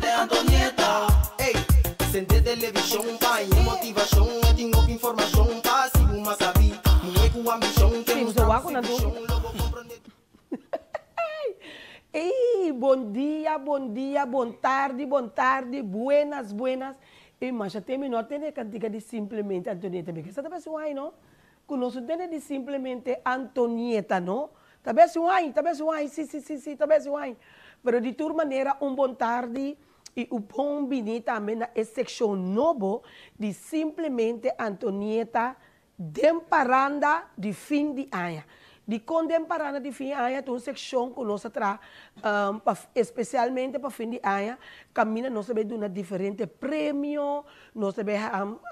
Simplemente Antonieta. Ey, sende televishon pa haña motivashon. E tin hopi informashon pa hasi bo mas sabí. Muhé ku ambishon ke Sí, mustra so bo wak ku si nan tur. vishon. Lo bo komprondé. Ey, bon dia, bon dia, bon tardi, bon tardi, buenas, buenas. Ey, masha te mi no a tende e kantika di Simplemente Antonieta. Mi ke sa ta besi un ai no? Ku nos no tende di Simplemente Antonieta no? Ta besi un ai, ta besi un ai, si, si, si, si, ta besi un ai. Pero di tur manera un bon tardi i un bon bini tambe na e sekshon nobo di Simplemente Antonieta Den paranda di fin di aña. Dikon den paranda di fin aña ta un sekshon ku nos a traha pa espesialmente pa fin di aña kaminda nos ta bay duna diferente premio, nos ta bay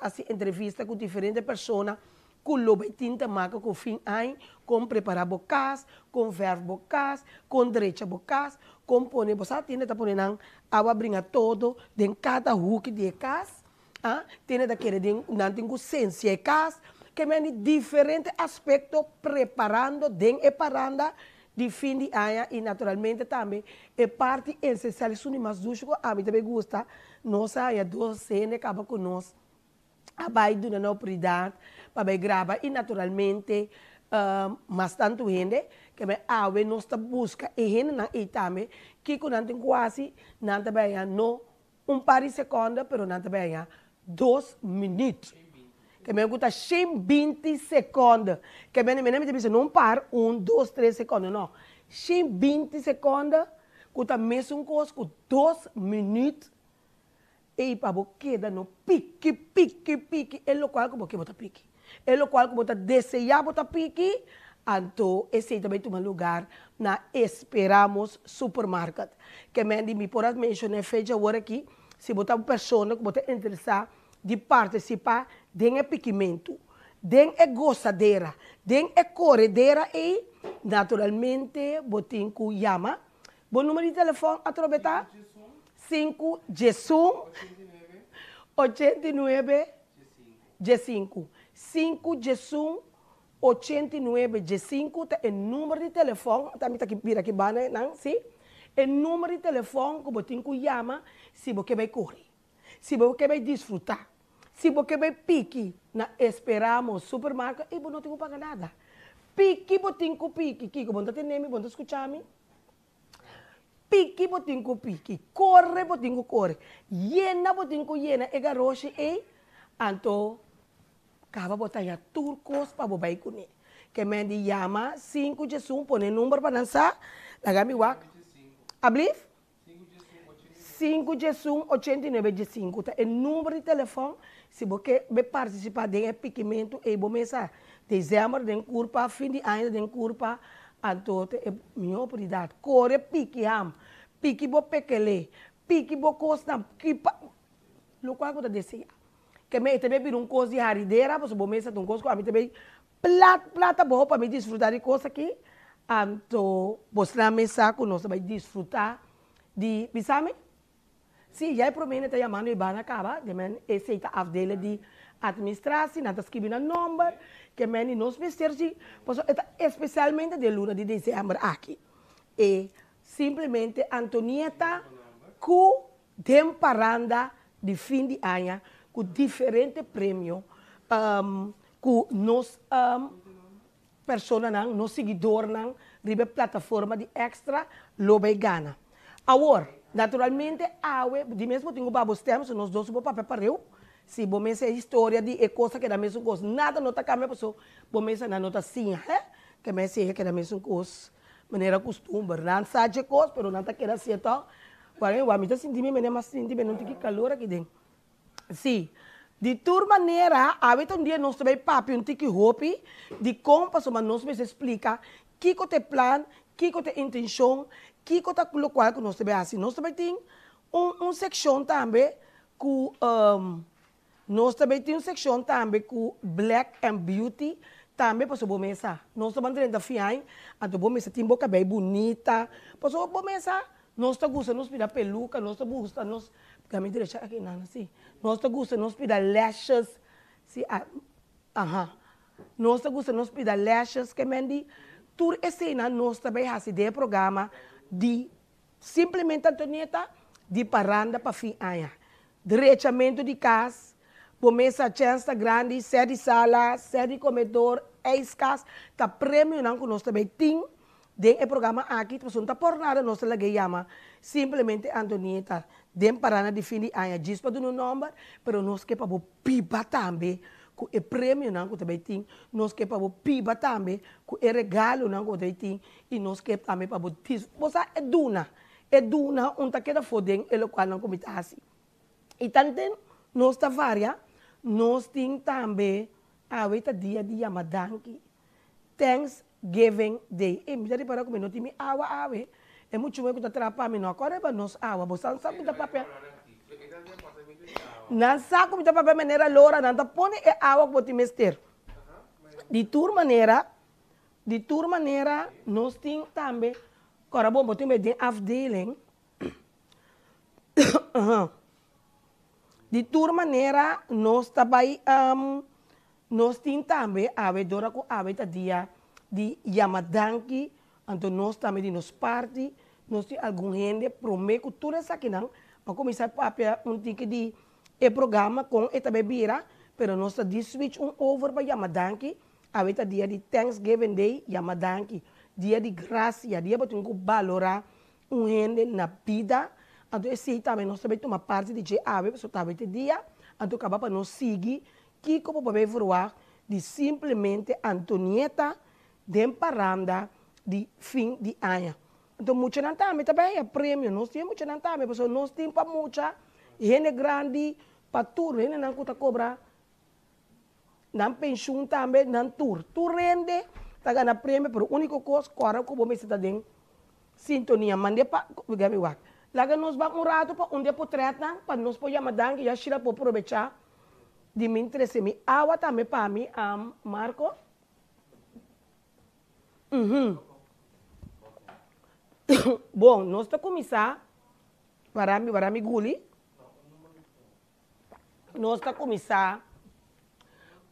hasi entrevista ku diferente persona ku lo bay tin ta maka ku fin aña, kon prepara bo kas, kon verf bo kas, kon drecha bo kas, kon pone bo sa tin ta pone nan awa bringa todo den kada huki di e kas. A tene ta kere den nan tin ku sensia e kas, ke men di diferente aspekto preparando den e paranda di fin di aña i naturalmente tambe e parti esensial esun di mas dushi ku ami ta bay gusta, nos a haña dos hende kaba ku nos a bay duna nan oportunidat pa bay graba i naturalmente mas tantu hende ke men awe nos ta buska e hendenan ei tambe kiko nan tin ku hasi nan ta bay haña no Un par di seconde pero nan ta bay haña dos minuut. Ke men ku ta 120 seconde. Ke men mi ta bisa no un par, un, dos, tres seconde, no. 120 seconde ku ta mesun kos ku dos minuut ei pa bo keda no piki, piki, piki e lokual ku bo ke bo ta piki. E lokual ku bo ta deseá bo ta piki, anto esei ta bai tuma lugar na Esperamos Supermarket. Ke men di mi por a menshoná e fecha awor aki, si bo ta un persona ku bo ta interesá di partisipá den e pikimentu, den e gosadera, den e koredera ei, naturalmente bo tin ku yama. Bo numero di telefòn atrobe ta sinku diesun 89 15. Sinku diesun 89 15 ta e number di telefòn, ta mi ta bira ki banda einan, si, e number di telefòn ku bo tin ku yama si bo ke bai kore, si bo ke bai disfrutá, si bo ke bai piki na Esperamos Supermarket, ei bo no tin ku paga nada. Piki bo tin ku piki, kiko bo no ta tende mi, bo no ta skucha mi? Piki bo tin ku piki, kore bo tin ku kore, yena bo tin ku yena e garoshi ei, anto kaba bo ta haña tur kos pa bo bai kuné. Ke men di yama sinku djesun pone number pa nan sa, laga mi wak. Ablief? Sinku djesun 89 djesinku ta e number di telefòn si bo ke bai partisipá den e pikimentu ei bo mesa December den kurpa, fin di aña den kurpa, anto ta e mihó oportunidat. Kore piki ham, piki bo pekelé, piki bo kosnan, kipa lokual ku ta deseá. Ke me e ta bai bira un kos di haridera, pasobra bo mesa ta un kos ku ami ta bai plat plat abou pa mi disfrutá di kos aki, anto bosnan mesa ku nos ta bai disfrutá di, bisa mi? Sí, ya e promé hende ta yamando e bana kaba, de men esei ta afdelen di atministrasi, nan ta skibi nan nomber, ke men di nos mester si, pasobra e ta espesialmente den luna di desèmber aki. E simplemente Antonieta ku den paranda di fin di aña ku diferente premio ku nos Personanan, nos siguidornan riba e plataforma di Extra lo bay gana. Awor, naturalmente awe di mes bo tin cu babo stem, so nos dos bo papia pareu, si bo mester e historia di e cos a keda mesun cos, nada no ta cambia paso bo mester nan no ta siña, he, ke mes siña keda mesun cos manera custumber, nan sa dje cos pero nan ta keda hacié tog, wak mi ta sinti mi mene mas sinti mi no tin ki calor aki den. Sí. Di tur manera, awe ta un dia nos ta bay papia un tiki hopi dikon pasobra nos mester splika kiko ta e plan, kiko ta e intencion, kiko ta lokual ku nos ta bay hasi. Nos ta bay tin un un sekshon tambe ku nos ta bay tin un sekshon tambe ku Black and Beauty tambe pasobra bo mesa nos ta ban drenta fin aña anto bo mester tin bo kabei bunita pasobra bo mesa Nos ta gusta nos pida peluca, nos ta gusta nos, pega mi derecha aki nan si, nos ta gusta nos pida lashes, si aha, nos ta gusta nos pida lashes, ke men di tur eseinan nos ta bay haci den e programa di Simplemente Antonieta. di paranda pa fin aña. Drechamentu di kas, bo mesa chèns ta grandi, sèt di sala, sèt di komedor, ijskas, ta premionan ku nos ta bai tin den e programa aki, pasobra no ta por nada nos ta lag'é yama simplemente Antonieta den paranda di fin di aña djis pa duna un nòmber, pero nos ke pa bo biba tambe ku e premionan ku ta bai tin, nos ke pa bo biba tambe ku e regalonan ku bo ta bai tin i nos ke tambe pa bo dis, bo sa e duna, e duna un ta keda afó den e lokualnan ku mi ta hasi. I tanten nos ta varia, nos tin tambe awe ta dia di yama danki, Thanks Giving Day. E mi ta ripara ku mi no tin mi awa awe, e muchunan ku ta traha pa mi no a kòrda riba nos awa, bo sa sa ku mi ta papia? Nan sa ku mi ta papia manera lora, nan ta pone e awa ku bo tin mester. Di tur manera, di tur manera nos tin tambe, kòrda bon bo tin den afdeling. Di tur manera nos ta bai nos tin tambe awe dora ku awe ta dia di yama danki anto nos tambe di nos parti nos tin algun hende prome ku tur esakinan pa kuminsá papia un tiki di e programa kon e ta bai bira pero nos ta di switch un over pa yama danki awe ta dia di Thanksgiving day yama danki dia di grasia dia bo tin ku balora Un hende na bida, anto esei tambe nos ta bay tuma parti di dje awe, pasobra ta awe ta e dia, anto kaba pa nos sigui kiko bo por bay verwagt di simplemente Antonieta den paranda di fin di aña. Anto muchanan tambe ta bay haya premio, nos tin e muchanan tambe, pasobra nos tin pa mucha, hende grandi, pa tur hendenan ku ta kobra Nan penshun tambe, nan tur. Tur hende ta gana premio, pero uniko kos, kòrda ku bo mester ta den sintonia. Mand'é pa, gabi wak. Laga nos ban un ratu pa un di e potrètnan, pa nos por yama danki. Ya Sheila por probechá di min trese mi awa tambe pa mi, Marco. Uhum. Bon, nos ta kuminsá, wara mi, wara mi guli. Nos ta kuminsá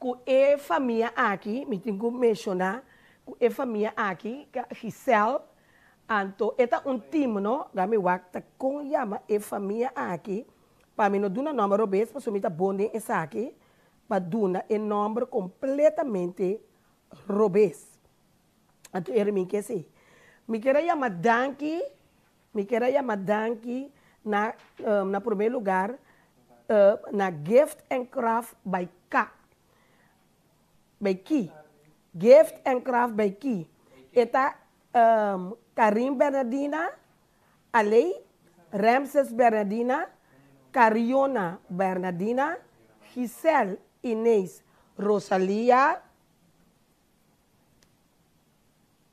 ku e famia aki, mi tin ku menshoná ku e famia aki, Giselle, anto e ta un team no, laga mi wak ta kon yama e famia aki, pa mi no duna nòmber robes pasobra mi ta bon den esaki, pa duna e nòmber kompletamente robes. Anto e rimin ke esei. Mi kier a yama danki Mi kier a yama danki na na prome lugar na Gift and Craft by K. By Ki. Gift and Craft by Ki. E ta Karin Bernardina Aley, Ramses Bernardina, Cariona Bernardina, Giselle Inés Rosalia.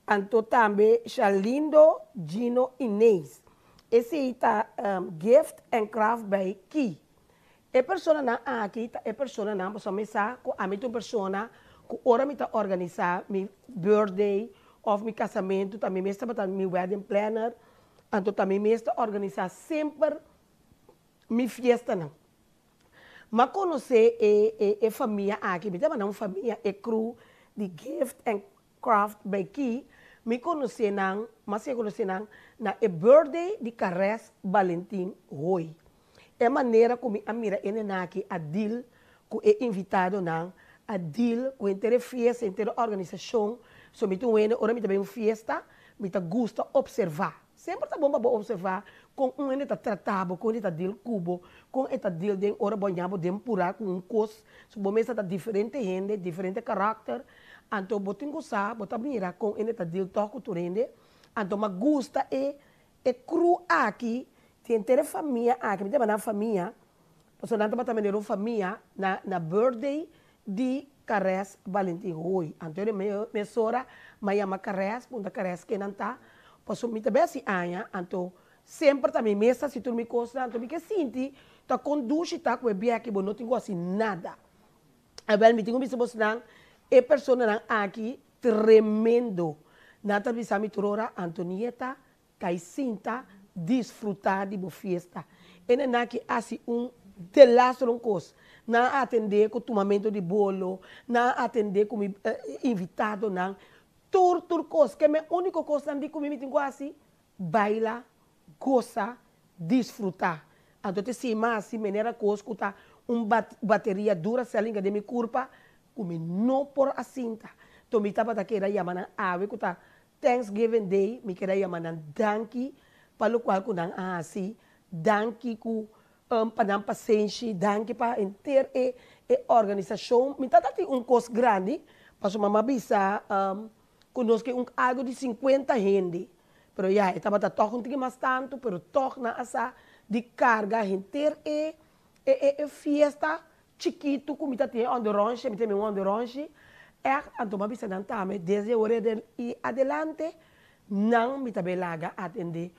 Anto tambe Shalindo Gino Inés. Esei ta Gift and Craft by Ki. E personanan aki ta e personanan pasobra mi sa ku ami ta un persona ku ora mi ta organisá mi birthday òf mi kasamentu ta mi mes tabata mi wedding planner anto ta mi mes ta organisá semper mi fiestanan. M'a konosé e e e famia aki, mi tabata un famia e crew di Gift and Craft by Key, mi konosé nan, m'a siña konosé nan na e birthday di Caress Balentin Hoy. E manera ku mi a mira e nena aki a deal ku e invitadonan, a deal ku henter e fiesta, henter e organisashon, so mi ta un hende ora mi ta bai un fiesta, mi ta gusta opservá. Semper ta bon pa bo observá kon un hende ta tratá bo, kon hende ta deal ku bo, kon e ta deal den ora bo haña bo den purá ku un kos. So bo mester ta diferente hende, diferente karakter, anto bo tin ku sa, bo ta mira kon hende ta deal tòg ku tur hende. Anto m'a gusta e e crew aki, di henter e famia aki, mi ta yama nan famia, pasobra nan tabata manera un famia na na birthday di Caress Valentin Hoy. Anto e mesora m'a yama Caress, puntra Caress ken nan ta, pasobra mi ta bay hasi aña, anto semper ta mi mes ta hasi tur mi kosnan, anto mi ke sinti ta kon dushi ta ku e biaha bo no tin ku hasi nada. Awel mi tin ku bisa bosnan, e personanan aki tremendo. Nan ta bisa mi tur ora, Antonieta, Kai sinta disfruta di bo fiesta. E nana ki hasi un delastro un kos. Nan a atende ku tumamento di bolo, nan a atende ku mi invitadonan, tur tur kos. Ke mi uniko kosnan di ku mi mi tin ku hasi? Baila, gosa. disfrutá. Anto te sima hasi manera kos ku ta un bateria Duracell hinka den mi kurpa ku mi no por a sinta. To mi tabata keda yama nan awe ku ta Thanksgiving Day, mi keda yama nan danki pa lokual ku nan a hasi, danki ku pa nan pasenshi, danki pa henter e e organisashon. Mi tabata tin un kos grandi pasobra mama a bisa ku nos ke un algu di sinkuenta hende, pero ya e tabata tòg un tiki mas tantu, pero tòg nan a sa di karga henter e e e fiesta chikitu ku mi ta tin e ònderònshi, mi tin mi un ònderònshi, ègt anto mi a bisa nan tambe desde ora i adelante nan mi ta bay laga atendé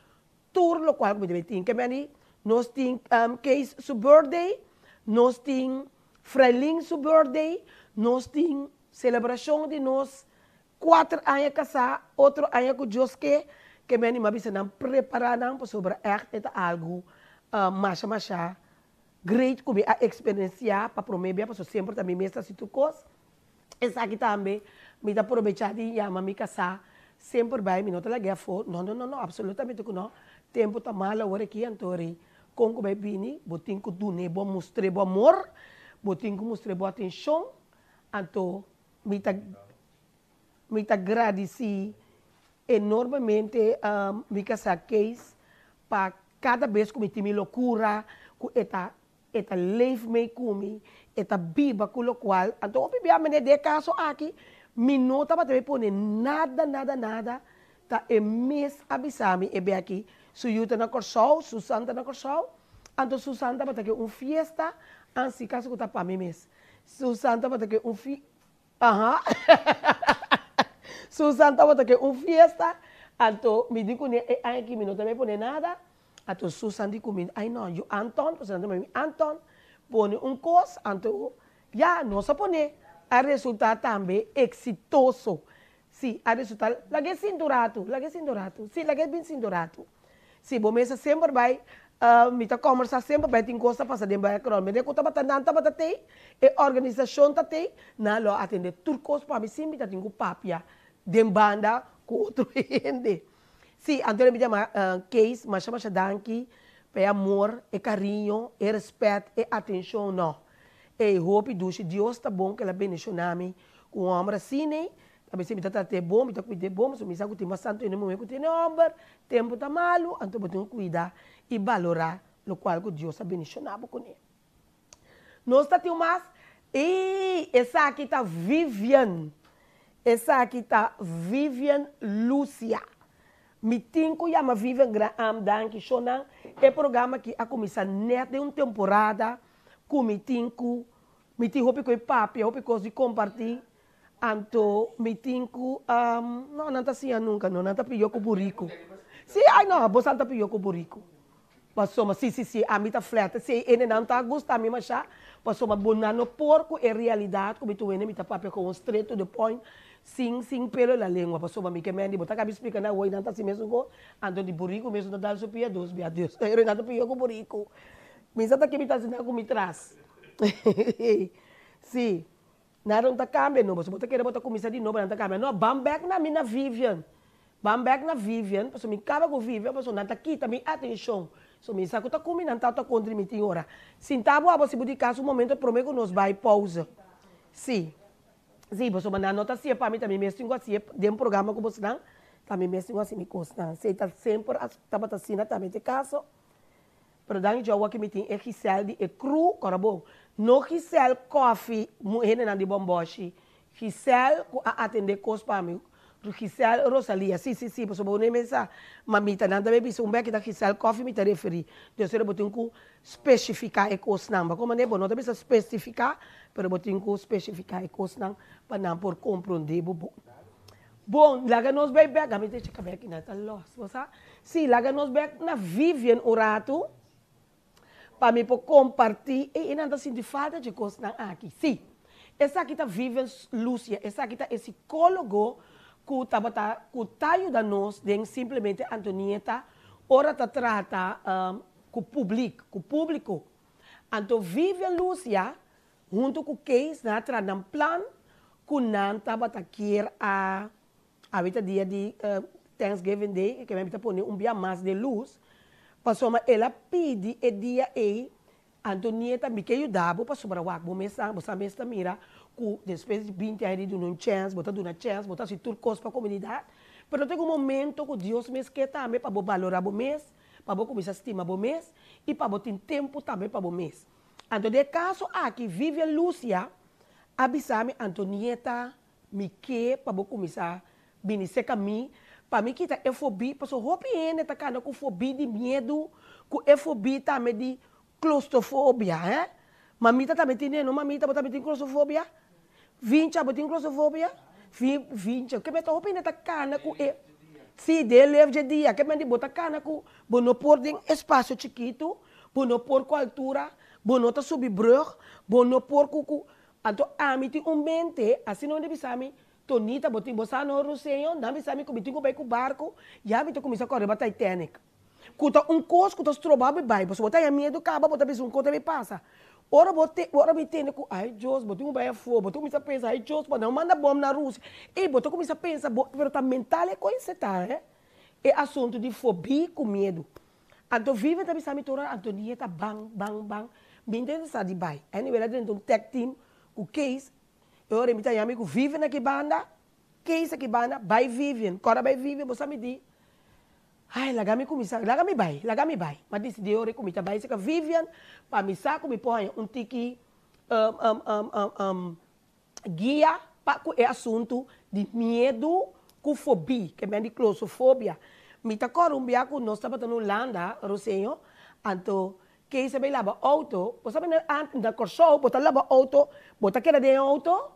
tur lokual ku mi ta bay tin. Ke meni nos tin Kees su birthday, nos tin Frelin su birthday, nos tin selebrashon di nos kuater aña kasá, otro aña ku Dios ke, ke meni mi a bisa nan prepará nan pasobra ègt e ta algu masha masha great ku mi a eksperensiá pa promé bia pasobra semper ta mi mes ta hasi tur kos. Esaki tambe mi ta probechá di yama mi kasá semper bai mi no ta lag'é afó no no no no absolutamente ku no tempu ta mal awor aki anto rei kon ku bai bini bo tin ku dun'é bo mustr'é bo amor bo tin ku mustr'é bo atenshon anto mi ta mi ta gradisí enormemente mi kasá Kees pa kada bes ku mi tin mi lokura ku e ta E ta leef mee ku mi, e ta biba ku lokual. Anto hopi bia mene den e kaso aki, mi no tabata bay pone nada, nada, nada, ta e mes a bisa mi e be aki, su yu ta na Kòrsou, Susan ta na Kòrsou, anto Susan tabata ke un fiesta, ansi kaso ku ta pa mi mes, Susan tabata ke un fi, aha, Susan tabata ke un fiesta, anto mi di kuné e aña aki mi no ta bay pone nada, Anto Susan di ku mi, Ai no, yu Anton, pasobra nan ta yama mi Anton, pone un kos, anto ya, nos a pone, a resultá tambe eksitoso. Sí, a resultá, lag'é sinta un ratu, lag'é sinta un ratu, sí, lag'é bin sinta un ratu. Sí, bo mesa semper bai, mi ta kòmbersá semper bai tin kos ta pasa den background, mende ku tabata nan tabata tei, e organisashon ta tei, nan lo a atendé tur kos pa mi sin mi ta tin ku papia den banda ku otro hende. Sí, anto mi yama Kees, masha masha danki pa e amor, e cariño, e respet, e atencion, no. Ey hopi dushi, Dios ta bon cu el a bendiciona mi cu un homber asina, ta bisa mi ta trat'é bon, mi ta cuid'é bon, pasobra mi sa cu tin bastante hende muher cu tene homber, tempo ta malo, anto bo tin cu cuida y balora locual cu Dios a bendiciona bo cune. Nos ta tin mas, ey esaki ta Vivian, esaki ta Vivian Lucia. Mi tin cu yama Vivian Graham danki shonan, e programa aki a cuminsa net den un temporada cu mi tin cu, mi tin hopi cu papia, hopi cos di comparti, anto mi tin cu, no nan ta siña nunca no, nan ta pio cu burico. Si, ay no, bosan ta pio cu burico. Pasobra, si, si, si, ami ta fleta, si e hendenan ta gusta mi mashá, pasobra bo nan no por ku e realidat ku mi tur hende mi ta papia ku un straight to the point, sin, sin pelo en la lengua, pasobra mi ke men di bo ta kabi splika nan awor i nan ta hasi mesun kos, anto di buriku mesun ta dal su pia dos bia, dios, pero nan ta pia ku buriku. Mi sa ta ke mi ta hasi nan ku mi tras. Si, nada no ta kambia no, pasobra bo ta kere bo ta kuminsá di nobo nan ta kambia, no, ban bèk na mi na Vivian. Ban bek na Vivian, pasobra mi kaba ku Vivian pasobra nan ta kita mi atenshon. So mi sa ku ta kumi nan tata kontra mi tin ora. Sinta bo abo si bo di kas un momento prome ku nos bai pauze. Si. Si, pasobra nan no ta hasié pa mi, ta mi mes tin ku hasié den programa ku bosnan, ta mi mes tin ku hasi mi kosnan. Esei ta semper a tabata asina tambe te kaso. Pero dan djowa ki mi tin e Giselle di e crew, kòrda bo, no Giselle Coffee, hendenan di Bòmbòshi, Giselle ku a atendé kos pa mi, Giselle Rosalia, si, si, si, pasobra bo no e sa, ma mi ta nan ta bisa un bèki ta Giselle Coffee mi ta referí, dus bo tin ku spesifiká e kosnan, bo komand'é bo no ta bisa spesifiká, pero bo tin ku spesifiká e kosnan pa nan por komprondé bo bon. Bon, laga nos bai bèk, ami ta cheka bèk i nan ta lòs, bo sa? Si, laga nos bèk na Vivian un ratu pa mi por kompartí, ey, e nan ta sinti falta dje kosnan aki. Si, esaki ta Vivian Lucia, esaki ta e sikólogo ku tabata, ku ta yuda nos den Simplemente Antonieta ora ta trata ku publik, ku públiko. Anto Vivian Lucia Hunto cu Kees nan a traha nan plan cu nan tabata kier a awita dia di Thanksgiving Day, ke mi ta pone un bia mas den luz, Pasobra el a pidi e dia ei, Antonieta, mi ke yuda bo pasobra wak bo mes sa, bo sa mes ta mira ku despues di binti aña di duna un chèns, bo ta duna chèns, bo ta hasi tur kos pa komunidat, pero ta un momento ku Dios mes ke tambe pa bo balorá bo mes, pa bo kuminsá stima bo mes i pa bo tin tempu tambe pa bo mes. Anto den e kaso aki Vivian Lucia a bisa mi, Antonieta, Mi ke pa bo kuminsá bini serka mi pa mi kita e fobi, pasobra hopi hende ta kanda ku fobi di miedu, ku e fobi tambe di klostrofobia, he? Mamita tambe tin e, no mamita? Bo tambe tin klostrofobia? Vincha, bo tin klostrofobia? Vi, Vincha, ke mester hopi hende ta kana ku e, si, den lef dje dia, ke mester bo ta kana ku bo no por den espasio chikitu, bo no por ku altura, bo no ta subi brug, bo no por ku, ku, Anto ami tin un mente, asina nan ta bisa mi, Tonita, bo tin bo sa no Ruseño? Nan bisa mi ku mi tin ku bai ku barku, ya mi ta kuminsá kòrda riba Titanic. Ku ta un kos ku ta stroba mi bai, pasobra bo ta haña miedu kaba, bo ta bisa un kos ta bai pasa. Ora bo te, ora mi tende ku, ai Dios, bo tin ku bai afó, bo ta kuminsá pensa, ai Dios, pa nan manda bòm na Rusia. Ey, bo ta kuminsá pensa, bo, pero ta mental e kos ta, he? E asuntu di fobi ku miedu. Anto Vivian ta bisa mi tur ora, Antonieta ban, ban, ban. Mi intenta sa di bai. Anyway, el a drenta un tag team ku Kees. E ora mi ta yami ku Vivian aki banda, Kees aki banda, bai Vivian. Kòrda bai Vivian, bo sa mi di, Ai, laga mi kuminsá, laga mi bai, laga mi bai. Mi a disidí e ora ku mi ta bai serka Vivian pa mi sa ku mi por haña un tiki guia pa ku e asuntu di miedu ku fobi, ke men di klosofobia. Mi ta kòrda un bia ku nos tabata na Hulanda, Roseño, anto Kees a bai laba outo, bo sabi na na Kòrsou bo ta laba outo, bo ta keda den e outo,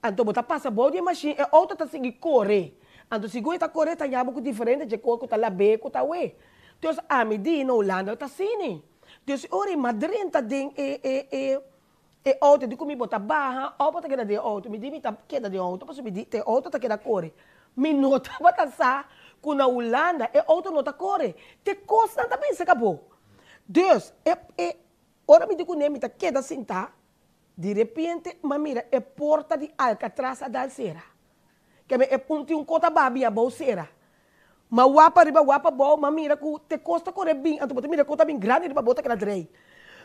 anto bo ta pasa bou di e mashin, e outo ta sigui kore, anto segun e ta kore ta yaba ku diferente dje kos ku ta lab'é ku ta wé. Entonces ami di na Hulanda ta asini. Entonces ora e madrenta den e e e E auto di ku mi bo ta baha òf bo ta keda den e auto? Mi di mi ta keda den e auto pasobra mi di te auto ta keda kore. Mi no tabata sa ku na Hulanda e auto no ta kore. Te kosnan ta binse kabo. Dus e e ora mi di kuné mi ta keda sintá, di repente mi a mira e porta di Alcatraz a dal sera. Keme e punti un kos ta babia abou sera. Ma wak pa riba wak pa bou, m'a mira ku te kos ta kore bin, anto bo ta mira e kos ta bin grandi riba bo ta keda drei.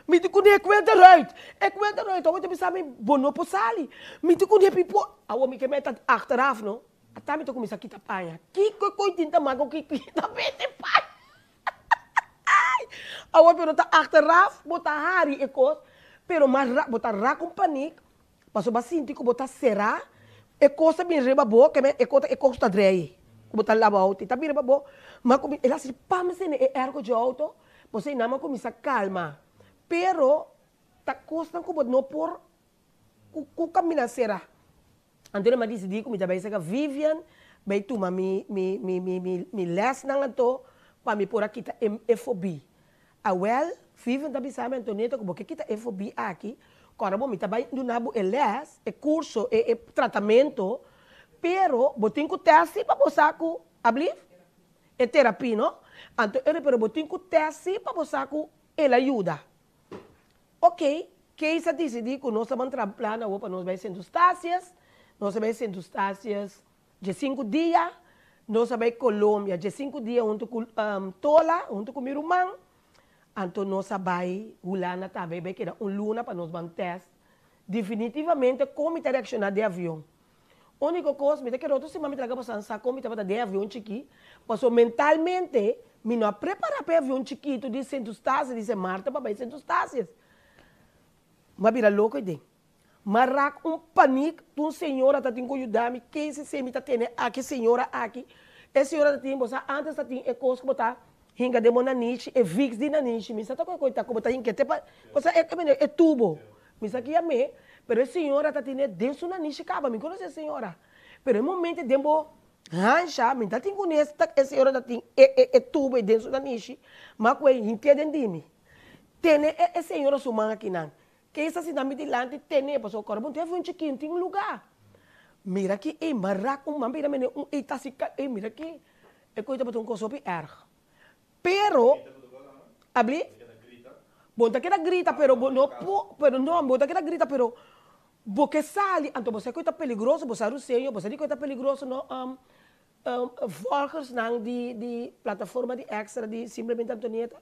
Mi di kuné e kuel ta ruit, e kuel ta ruit, awor ta bisa mi bo no por sali. Mi di kuné pi por, awor mi ke meta achteraf no, ata mi ta kuminsá kita paña. Kiko e koi tin ta maka ku kita bete paña? Awor pero ta achteraf bo ta hari e kos, pero mas bo ta rak un panik. Pasobra bo a sinti ku bo ta será, e kos ta bin riba bo, ke men e kos ta e kos ta drei ku bo ta laba outo, e ta bin riba bo, ma ku el a hasi pam sende e airco dje outo, pasobra einan a kuminsá kalma. Pero ta kosnan ku bo no por ku ku kaminda será. Anto mi a disidí ku mi ta bai saka Vivian bai tuma mi mi mi mi mi mi lèsnan anto pa mi por a kita e e fobia. Awèl, Vivian ta bisa mi, Antonieta, ku bo ke kita e fobia aki, kòrda bo mi ta bai duna bo e lès, e kurso, e e tratamento, pero bo tin ku tèst si pa bo sa ku, ablief? E terapia, no? Anto e pero bo tin ku tèst si pa bo sa ku el a yuda. Ok, Kees a disidí ku nos ta ban traha plan awor pa nos bai Sint Eustatius. Nos a bai Sint Eustatius diesinku dia, nos a bai Colombia diesinku dia huntu ku Tola, huntu ku mi ruman. Anto nos a bai Hulanda tambe, bai keda un luna pa nos ban tèst definitivamente kon mi ta reakshoná den avion. Úniko kos, mi ta kere otro siman mi traga boso sa kon mi tabata den avion chikí, pasobra mentalmente mi no a prepará pa e avion chikitu di Sint Eustatius, di Sint Maarten pa bai Sint Eustatius. Mi a bira loko ei den. Mi a rak un panik, tur un señora ta tin ku yuda mi, ken si mi ta tene aki, señora aki. E señora ta tin, bo sa antes ta tin e kos ku bo ta hinka den bo nanishi, e viks di nanishi, mi sa ta koe ta ku bo ta hinka te pa, bo sa e e tubo. Mi sa ki yam'é, pero e señora ta tene den su nanishi kaba, mi konosé e señora. Pero e momento den bo hansha, mi ta tin kuné e señora ta tin e e e tubo ei den su nanishi, m'a ku e hink'é den di mi. Tene e e señora su man akinan. Ke sa sinta mi dilanti tene, pasobra kòrda bo un chikin tin lugá. Mira ki ei marak un man bira mene un ei ta si ei mira ki e koe tabata un kos hopi erg. Pero, abli? Bo no ta keda grita, pero bo no por, pero no, bo ta keda grita, pero bo ke sali, anto bo sa ku e ta peligroso, bo sa ruseño, bo sa di ku e ta peligroso no, volgersnan di di plataforma di extra di Simplemente Antonieta.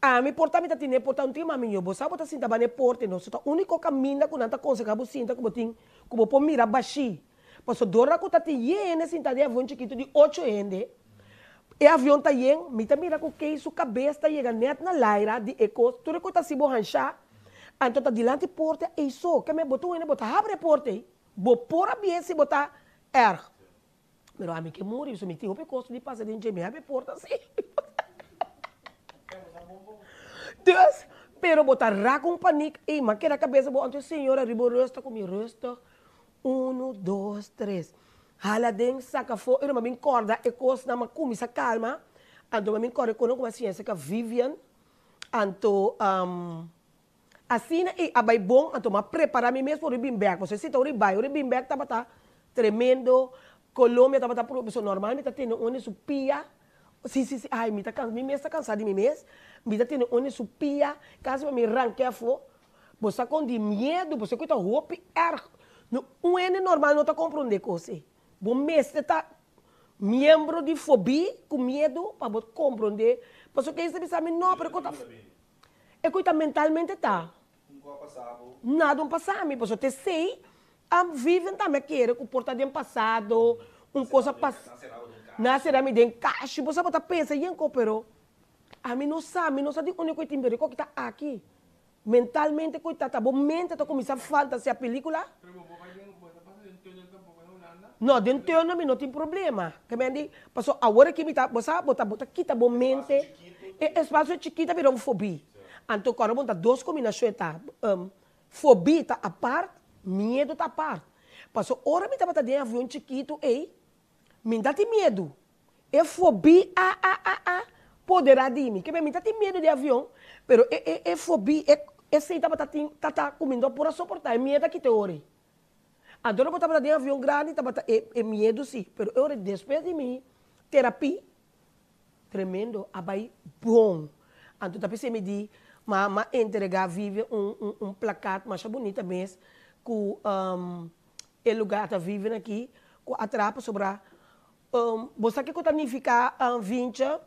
Ami por ta mi ta tine porta un tin mami yo bo sa bo ta sinta banda e porta no so ta unico caminda cu nan ta conseha bo sinta cu bo tin cu bo por mira bashi pasobra dor cu ta tin yen hende sinta den avion chikito di ocho hende e avion ta yen mi ta mira cu key su cabes ta yega net na laira di e cos tur e cu ta haci bo hansha anto ta dilanti porta ey so keme bo ta un hende bo ta habri e porta ey bo por a bien si bo ta erg. Pero ami ke muri, so mi tin hopi kos di pasa den dje, mi habi porta si. Dus, pero bo ta rak un panik, ey, m'a keda kabesa bo, anto e señora riba un rustig ku mi rustig, unu, dos, tres, hala den, saka afó, ey m'a bin kòrda e kosnan, m'a kuminsá kalma, anto m'a bin kòrda e kono ku m'a siña serka Vivian, anto Asina ei a bai bon, anto m'a prepara mi mes pa ora bin bek. Pasobra si ta ora i bai, ora i bin bek tabata tremendo. Colombia tabata pro, pasobra normal mi ta tene un di su pia. Si, si, si, ai mi ta cansa, mi mes ta cansa di mi mes. Mi ta tene un di su pia, casi pa mi ranke afo. Bo sa con di miedu, pasobra cu ta hopi erg. No, un hende normal no ta comprende cos ei. Bo mester ta miembro di fobi cu miedu pa bo comprende. Pasobra cu esei ta bisa mi, no, pero cu ta. E cu ta mentalmente ta. Nada un pasa mi, pasobra te esey a viven tambe a kere cu por ta den pasado, un cosa pas, nan a cera mi den cashi, bo sa bo ta pensa yen co, pero ami no sa, mi no sa di unda cu e tin pero e coki ta aki, mentalmente cu ta ta bo mente ta cuminsa fantasia pelicula. No, den tunnel mi no tin problema. Ke men di, paso awor aki mi ta, bo sa, bo ta, bo ta kita bo mente, e espacio chikito a bira un fobi. Anto kòrda bo ta dos kombinashon e ta, fobi ta apart, miedu ta apart. Paso ora mi tabata den avion chikitu ei, mi ta tin miedu. E fobi a a a a podera di mi. Ke men mi ta tin miedu di avion, pero e e e fobi, e esei tabata tin, ta ta ku mi no por a soporta, e miedu a kita e ora ei. Anto ora bo tabata den avion grandi tabata e e miedu si, pero e ora despues di mi terapi tremendo a bai bon. Anto ta p'esei mi di ma m'a entrega Vivian un un un plakat masha bunita mes ku e lugar ta Vivian aki ku a traha pasobra bo sa kiko ta nifiká Vincha?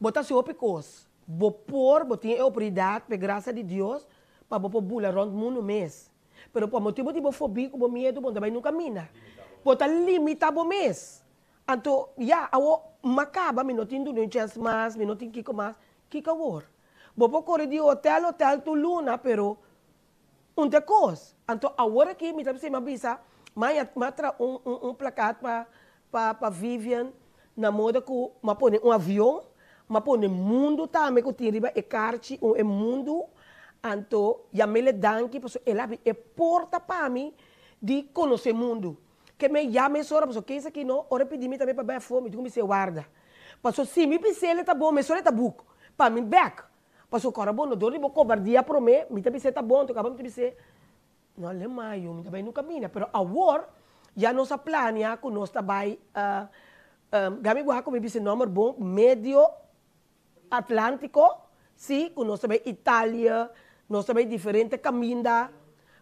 Bo ta hasi hopi kos. Bo por, bo tin e oportunidat, p'e grasia di Dios, pa bo por bula rònt mundu mes. Pero pa motibu di bo fobi ku bo miedu, bo no ta bai nunka mina. Bo ta limitá bo mes. Anto, ya, awor m'a kaba, mi no tin duna un chèns mas, mi no tin kiko mas. Kiko awor? Bo por kore di hotèl hotèl tur luna, pero un ta e kos. Anto awor aki mi ta bisa, mi a bisa, m'a m'a traha un un un plakat pa Pa pa Vivian na moda ku m'a pone un avion, m'a pone mundu tambe ku tin riba e karchi un e mundu, anto yam'ele danki pasobra el a habri e porta pa mi di konosé mundu. Ke mi a yama mesora pasobra kens aki no, ora e pidi mi tambe pa bai afó mi tin ku bis'é warda. Pasobra si mi bis'é el ta bon mesora e ta buk pa mi bèk. Pasobra kòrda bo no dor di bo kobardia promé mi ta bis'é ta bon anto kaba mi ta bis'é No le mayo mi ta bai nunca bini, pero awor ya nos a planea cu nos ta bai Gaby wak cu mi bisa e nomber bon, Medio Atlantico, si, cu nos ta bai Italia, nos ta bai diferente caminda,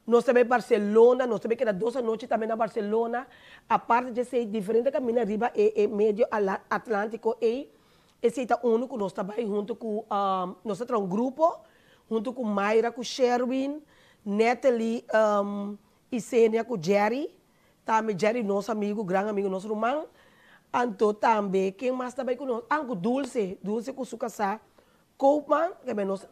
nos ta bai Barcelona, nos ta bai keda dos anochi tambe na Barcelona, aparte di esey diferente caminda riba e e Medio Atlantico ey, esey ta uno cu nos ta bai hunto cu, nos ta traha un grupo hunto cu Mayra cu Sherwin, Natalie y Senia cu Jerry, tambe Jerry nos amigo, gran amigo, nos ruman, anto tambe ken mas ta bay cu nos, ah cu Dulce, Dulce cu su casá Koopman, ke bay nos,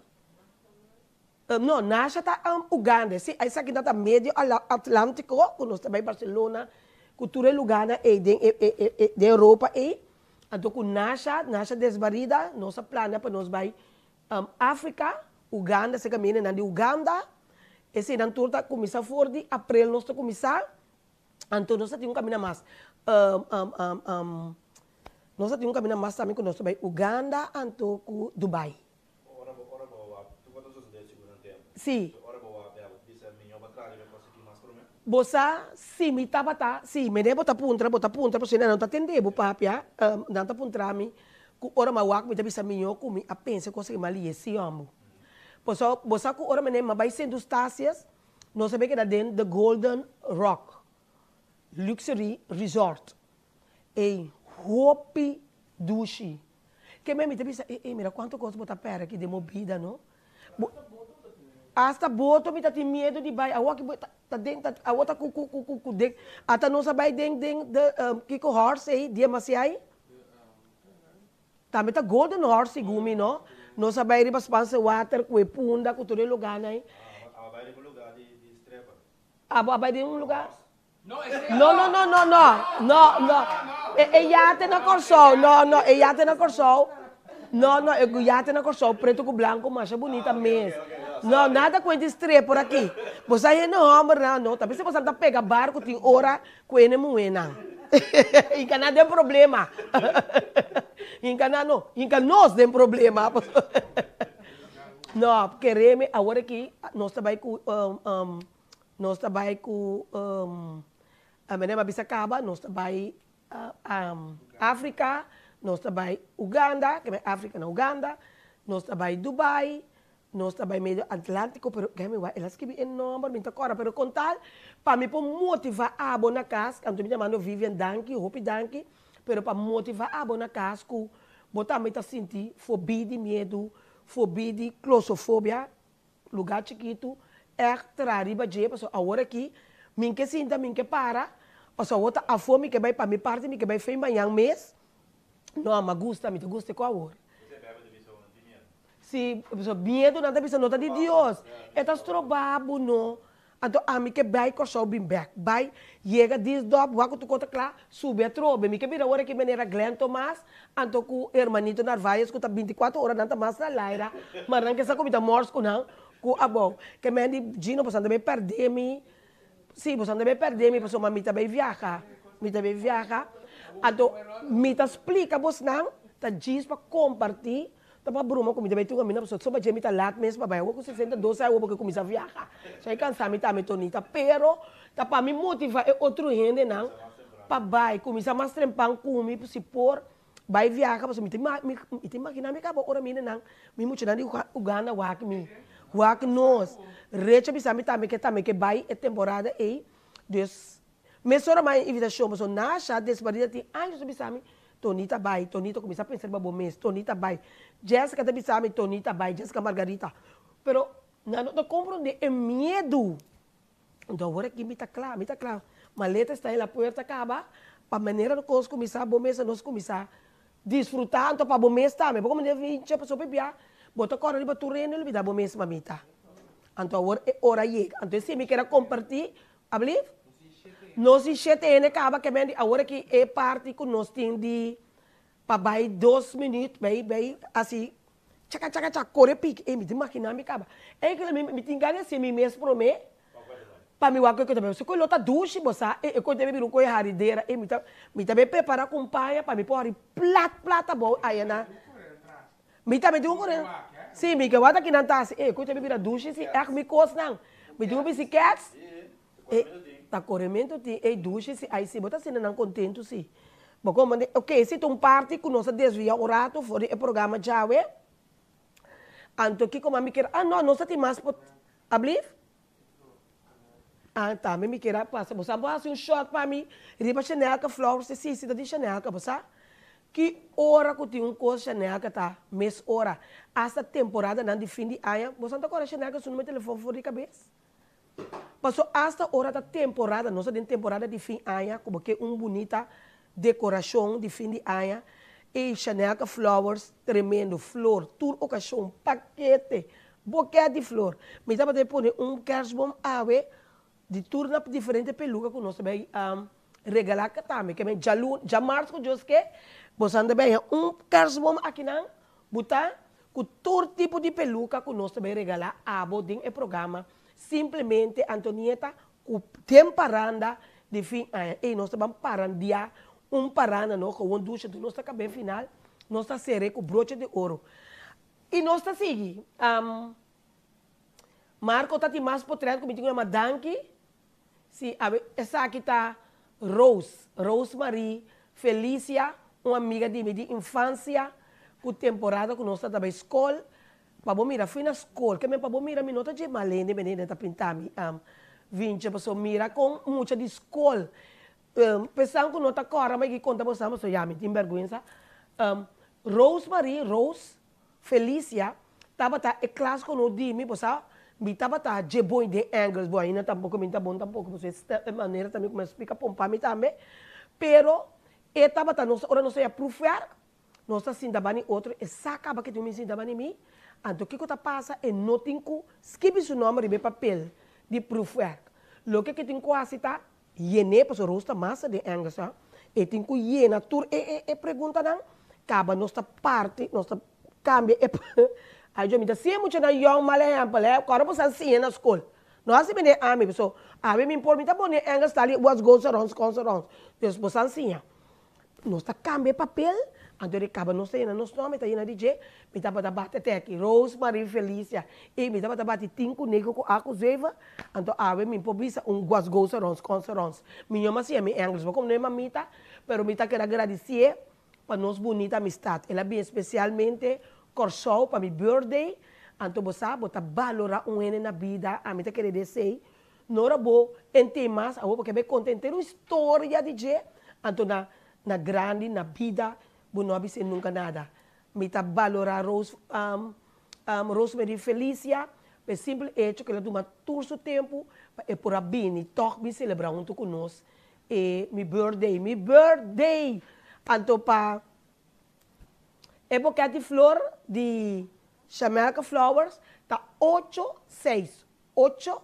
no Nasha ta Uganda, si esaki nan ta medio Atlantico cu nos ta bay Barcelona cu tur e lugarnan ey den e e den Europa ey, anto cu Nasha, Nasha Desbarida, nos a plania pa nos bay Africa, Uganda, esei kamindanan di Uganda, eseinan tur ta kuminsá for di aprel nos ta kuminsá, anto nos ta tin un kaminda mas, nos ta tin un kaminda mas tambe ku nos ta bai Uganda anto ku Dubai. Ora bo ora bo wak, tur ku ta sosodé sigur nan tempu. Sí. So ora bo wak bia bo bisa miñó pa traha riba e kos aki mas promé? Bo sa si mi tabata, si, mene bo ta puntra, bo ta puntra pasobra nan no ta tende bo papia, nan ta puntra mi Ku ora m'a wak mi ta bisa miñó ku mi a pensa kos aki m'a lié sí òmbu. Pasobra bo sa ku ora mene m'a bai Sint Eustatius nos a bai keda den The Golden Rock Luxury Resort. Ey hopi dushi. Ke men mi ta bisa, e, e, mira kuantu kos bo ta pèrdè aki den bo bida, no? Bo, hasta boto mi ta tin miedu di bai, awor ki bo ta, ta den, ta, awor ta ku, ku, ku, ku, ku den, ata nos a bai den, den de, kiko horse ei, diemasiai? Tambe ta Golden Horse segun mi no. Nos a bai riba Spaanse Water ku e punda ku tur e lugarnan ei. Abo a bai riba un lugar di di streper. Abo a bai den un lugar? No no no no no no no e e yate na Kòrsou no no e yate na Kòrsou no no e yate na Kòrsou pretu ku blanku masha bunita mes no nada ku hende streper aki bo sa hende hòmbernan no ta bisa boso ta pega barku tin ora Ku ene muhénan. Hinka nan den problema. Hinka nan no, hinka nos den problema. No, kere mi awor aki nos ta bai ku nos ta bai ku meneer a bisa kaba nos ta bai Afrika, nos ta bai Uganda, ke bai Afrika na Uganda, nos ta bai Dubai, Nos ta bai medio Atlantico pero gei mi wak el a skibi e nomber mi ta corda pero con tal pa mi por motiva abo na cas anto mi ta mando Vivian danki hopi danki pero pa motiva abo na cas cu bo tambe ta sinti fobi di miedu fobi di closofobia lugar chikitu echt traha riba dje pasobra awor aki mi ke sinta mi ke para pasobra awor ta afo mi ke bai pa mi parti mi ke bai fei mañan mes no a gusta mi ta gusta e cu awor. Si, pasobra miedu nan ta bisa no ta di Dios. E ta stroba bo no. Anto ami ke bai Kòrsou bin bèk. Bai, yega Diesdorp, wak ku tur kos ta kla, subi atrobe. Mi ke bira ora ki manera Glenn Tomas, anto ku Hermanito Narvaez ku ta bintikuater ora nan ta mas na laira, ma nan ke sa ku mi ta mòrs ku nan ku abou. Ke men di, Gino, boso nan ta bai pèrdè mi. Si, boso nan ta bai pèrdè mi pasobra mi ta bai viaha. Mi ta bai viaha. Anto mi ta splika bosnan ta djis pa kompartí. Ta pa broma ku mi ta bai tin un aminda pasobra soba dje mi ta lat mes pa bai awor ku 62 aña awor bo ke kuminsá viaha so e kansa mi tambe Tonita pero ta pa mi motiva e otro hendenan pa bai kuminsá mas trempan ku mi si por bai viaha pasobra mi ta mi ta imagina mi kaba ora mi hendenan mi muchanan di Uganda wak mi wak nos Recha bisa mi tambe ke tambe ke bai e temporada ei dus Mesora m'a e invitashon pasobra Nasha desbarida tin años ta bisa mi, Tony ta bai, Tony ta kuminsá pensa riba bo mes, Tony ta bai. Jessica ta bisa mi, Tony ta bai, Jessica Margarita. Pero nan no ta komprondé e miedu. Anto awor aki mi ta kla, mi ta kla. Maleta esta en la puerta kaba, pa manera kos kuminsá bo mes nos kuminsá disfrutá anto pa bo mes tambe. Bo komo vincha pasobra bia bo ta kòrda riba tur rende lo bida bo mes mamita. Anto awor e ora yega. Anto esei mi kier a kompartí Ablief? Nos di shete hende kaba ke men di awor aki e parti ku nos tin di pa bai dos minüt bai bai asi chaka chaka chaka kore piki ey mi ta imagina mi kaba enkele mi mi tin gana hasi mi mes prome pa mi wak kiko ta bai pasobra ku lo ta dushi bo sa e koe ta bira un koe haridera ey mi ta mi ta bai prepara ku un paña pa mi por hari plat plat abou aya na Mi tambe tin un kore. Si, mi ke wak aki nan ta hasi. E ku ta bira dushi si, ègt mi kosnan. Mi tin un bisikèts. E, ta korementu tin. Ey dushi si, ay si, bo ta asina nan kontentu si. Bo komprende? Oke, si ta un parti ku nos a desvia un ratu for di e programa djawe. Anto kiko mas mi kier? Ah, no, nos ta tin mas pot, ablief? Ah, tambe mi kier a pasa. Bo sa bo hasi un shot pa mi riba Chanelka Flowers? Si, si ta di Chanelka, bo sa? Ki ora ku tin un kos Chanelka ta mes ora. Asta temporadanan di fin di aña, bo sa no ta kòrda Chanelka su numero telefòn for di kabes? Paso asta ora ta temporada, nos ta den temporada di fin aña ku bo ke un bunita dekorashon di fin di aña, ey Chanelka Flowers tremendo, flor, tur okashon, pakete, boket di flor. Mi tabata e pone un kerstboom awe Di tur na diferente peluka ku nos ta bai regalá tambe. Ke men djalun, djamars ku Dios ke, boso ta bai haña un kersboom akinan butá ku tur tipo di peluka ku nos ta bai regalá abo den e programa Simplemente Antonieta ku den paranda di fin aña. Ey nos ta ban parandiá un paranda no, gewoon dusha tur nos ta kab'é final, nos ta ser'é ku broche di oro. I nos ta sigui. Marco ta tin mas potret ku mi tin ku yama danki. Si, awe esaki ta Rose, Rose Marie Felicia, un amiga di mi di infansia ku temporada ku nos ta ta bai skol. Pa bo mira, fui na skol, ke men pa bo mira mi no ta dje mal hende, mene ta pinta mi vinche pasobra mira kon mucha di skol, pesan ku no ta kòrda mi a konta boso, ya mi tin bèrgwensa. Rose Marie, Rose, Felicia, tabata e klas ku di mi, bo sa, mi tabata dje bon den Engels, bon, ainda tampoko mi ta bon tampoko, pasobra e manera tambe ku mi a splika pompa mi tambe, pero e tabata nos, ora nos a proefwerk, nos ta sinta bani otro, e sa kaba ku mi sinta bani mi, anto kiko ta pasa, e no tin ku skibi su nòmber riba e papel di proefwerk. Loke ku e tin ku hasi ta yen'é, pasobra Rose ta masa den Engels, ha, e tin ku yena tur e e e preguntanan, kaba nos ta parti, nos ta kambia e Ai djo mi ta siña muchanan yòn mal ehèmpel, hè, kòrda bo sa siña na skol. No hasi mene ami, pasobra ami mi por mi ta pone Engels tal i what goes around comes around. Dus bo sa siña. Nos ta kambia e papel, anto di kaba nos ta yena nos nòmber, mi ta yena di dje, mi tabata bati te aki, Rose Marie Felicia, i mi tabata bati tin ku negen ku a ku zeven, anto awe mi por bisa un what goes around comes around. Mi ño a siña mi Engels, bo komo no e mamita, pero mi ta keda gradisié pa nos bunita amistat. El a bin espesialmente Kòrsou pa mi birthday, anto bo sa bo ta balorá un hende na bida, ami ta kere desei No ora bo entei mas awor bo ke bai konta henter un historia di dje, anto na na grandi na bida bo no a bis'é nunka nada. Mi ta balorá Rose Rosemary Felicia pa e simpel echo ku el a tuma tur su tempu pa e por a bini tòg bin selebrá huntu ku nos e mi birthday, mi birthday! Anto pa e boket di flor di Shamelka Flowers ta ocho seis ocho,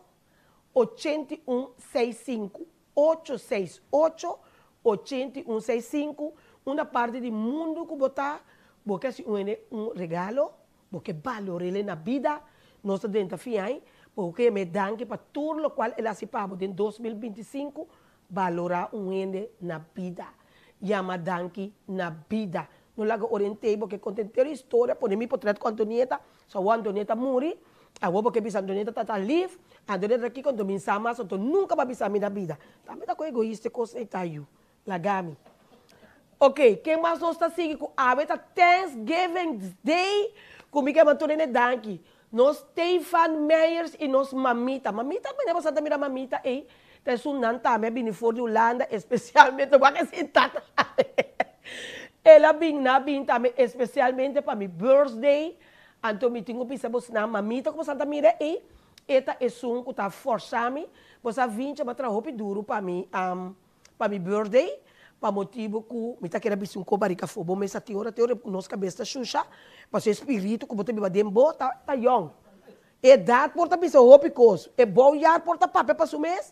81 seis sinku, ocho seis ocho, 81 seis sinku, Unda parti di mundu ku bo ta, bo ke hasi un hende un regalo, bo ke balor'el na bida, nos ta drenta fin ai, bo ke yam'é danki pa tur lokual el hasi pa bo den 2025, balorá un hende na bida, yama danki na bida. No laga orient'é, bo ke konta henter historia, pone mi potret ku Antonieta, So awor Antonieta muri, awor bo ke bisa Antonieta ta ta lif, Antonieta ta kiko anto mi sa mas anto nunka bo a bisa mi na bida. Tambe ta ku egoista e kos ei ta yu. Laga mi. Ok, ken mas nos ta sigui ku awe ta Thanksgiving Day ku mi ke mantunen e danki. Nos Stefan Meyers i nos mamita. Mamita mene boso ta mira mamita ei ta esun nan tambe a bini for di Hulanda espesialmente wak e sinta tambe. El a bin na bin tambe espesialmente pa mi birthday Anto mi tin ku bisa bosnan, Mamita ku bosan ta mira ei, e ta esun ku ta fòrsá mi. Bo sa Vincha bo a traha hopi duru pa mi, pa mi birthday, pa motibu ku mi ta keda bisti un kos barika afó. Bo mes a tin ora te ora nos kabes ta shusha, pasobra e spiritu ku bo ta biba den bo ta ta yòn. Edat por ta bisa hopi kos, e bouyaar por ta papia pa su mes,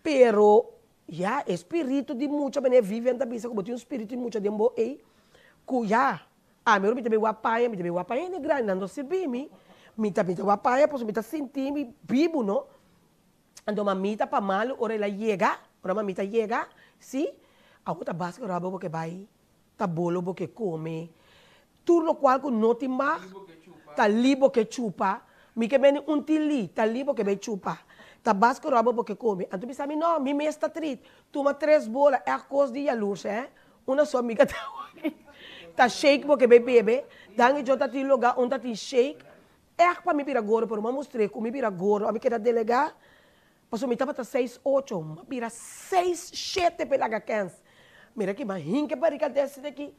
pero ya e spiritu di mucha, manera Vivian ta bisa ku bo tin un spiritu di mucha den bo ei, ku ya Ami ora mi ta bin wak paña, mi ta bin wak paña hende grandi, nan no sirbi mi, mi ta mi ta wak paña pasobra mi ta sinti mi bibu no. Anto mamita pa malu ora el a yega, ora mamita yega, si, awor ta bas ku roba bo ke bai, ta bolo bo ke kome, tur lokual ku no tin mag, ta li bo ke chupa, mi ke bende un tin li, ta li bo ke bai chupa, ta bas ku roba bo ke kome. Anto mi sa mi no, mi mes ta trit, tuma tres bola, ègt kos di yalurs hè, Una su amiga ta wak ta shake bo ke bay bebe, dan e djo ta tin loga un ta tin shake, echt pa mi bira gordo pero mi a mustr'é ku mi bira gordo ami keda delegá pasobra mi tabata seis ocho mi a bira seis shete p'e laga kens mira ki mi a hinka e barika desde ki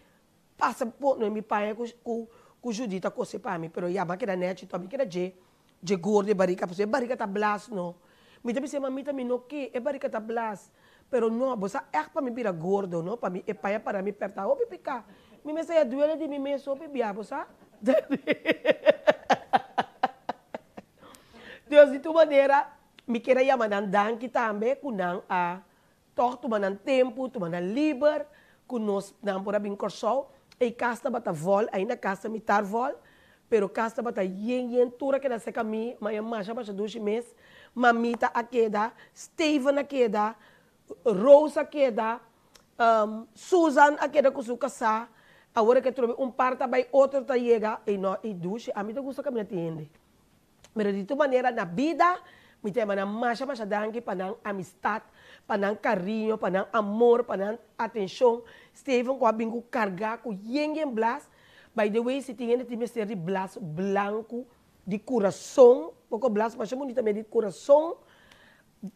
pasa pone mi paña ku ku ku Judy ta kose pa mi pero ya mi a keda nèchi to mi keda dje dje gordo e barika pasobra e barika ta blas no. Mi ta bisa e mamita mi no ke e barika ta blas pero no bo sa ègt pa mi bira gordo no pa mi e paña para mi pèrta hopi piká mi mester ya duele di mi mes hopi bia bo sa. Dios di tur manera mi kier a yama nan danki tambe ku nan a Tòg tuma nan tempu, tuma nan liber ku nos nan por a bin Kòrsou. Ei kas tabata vòl, ainda kas ta mitar vòl, pero kas tabata yen yen, tur a keda seka mi, maña masha masha dushi mes. Mamita a keda, Steven a keda, Rose a keda, Susan a keda ku su kasá. Awor a ke trobe un par ta bai otro ta yega, ei no, ei dushi, ami ta gusta kaminda tin hende. Pero di tur manera na bida mi ta yama nan masha masha danki pa nan amistad, pa nan cariño, pa nan amor, pa nan atencion. Steven cu a bin cu carga cu yen yen blas. By the way si tin hende tin mester di blas blanco di curason, poco blas masha bunita mi di curason,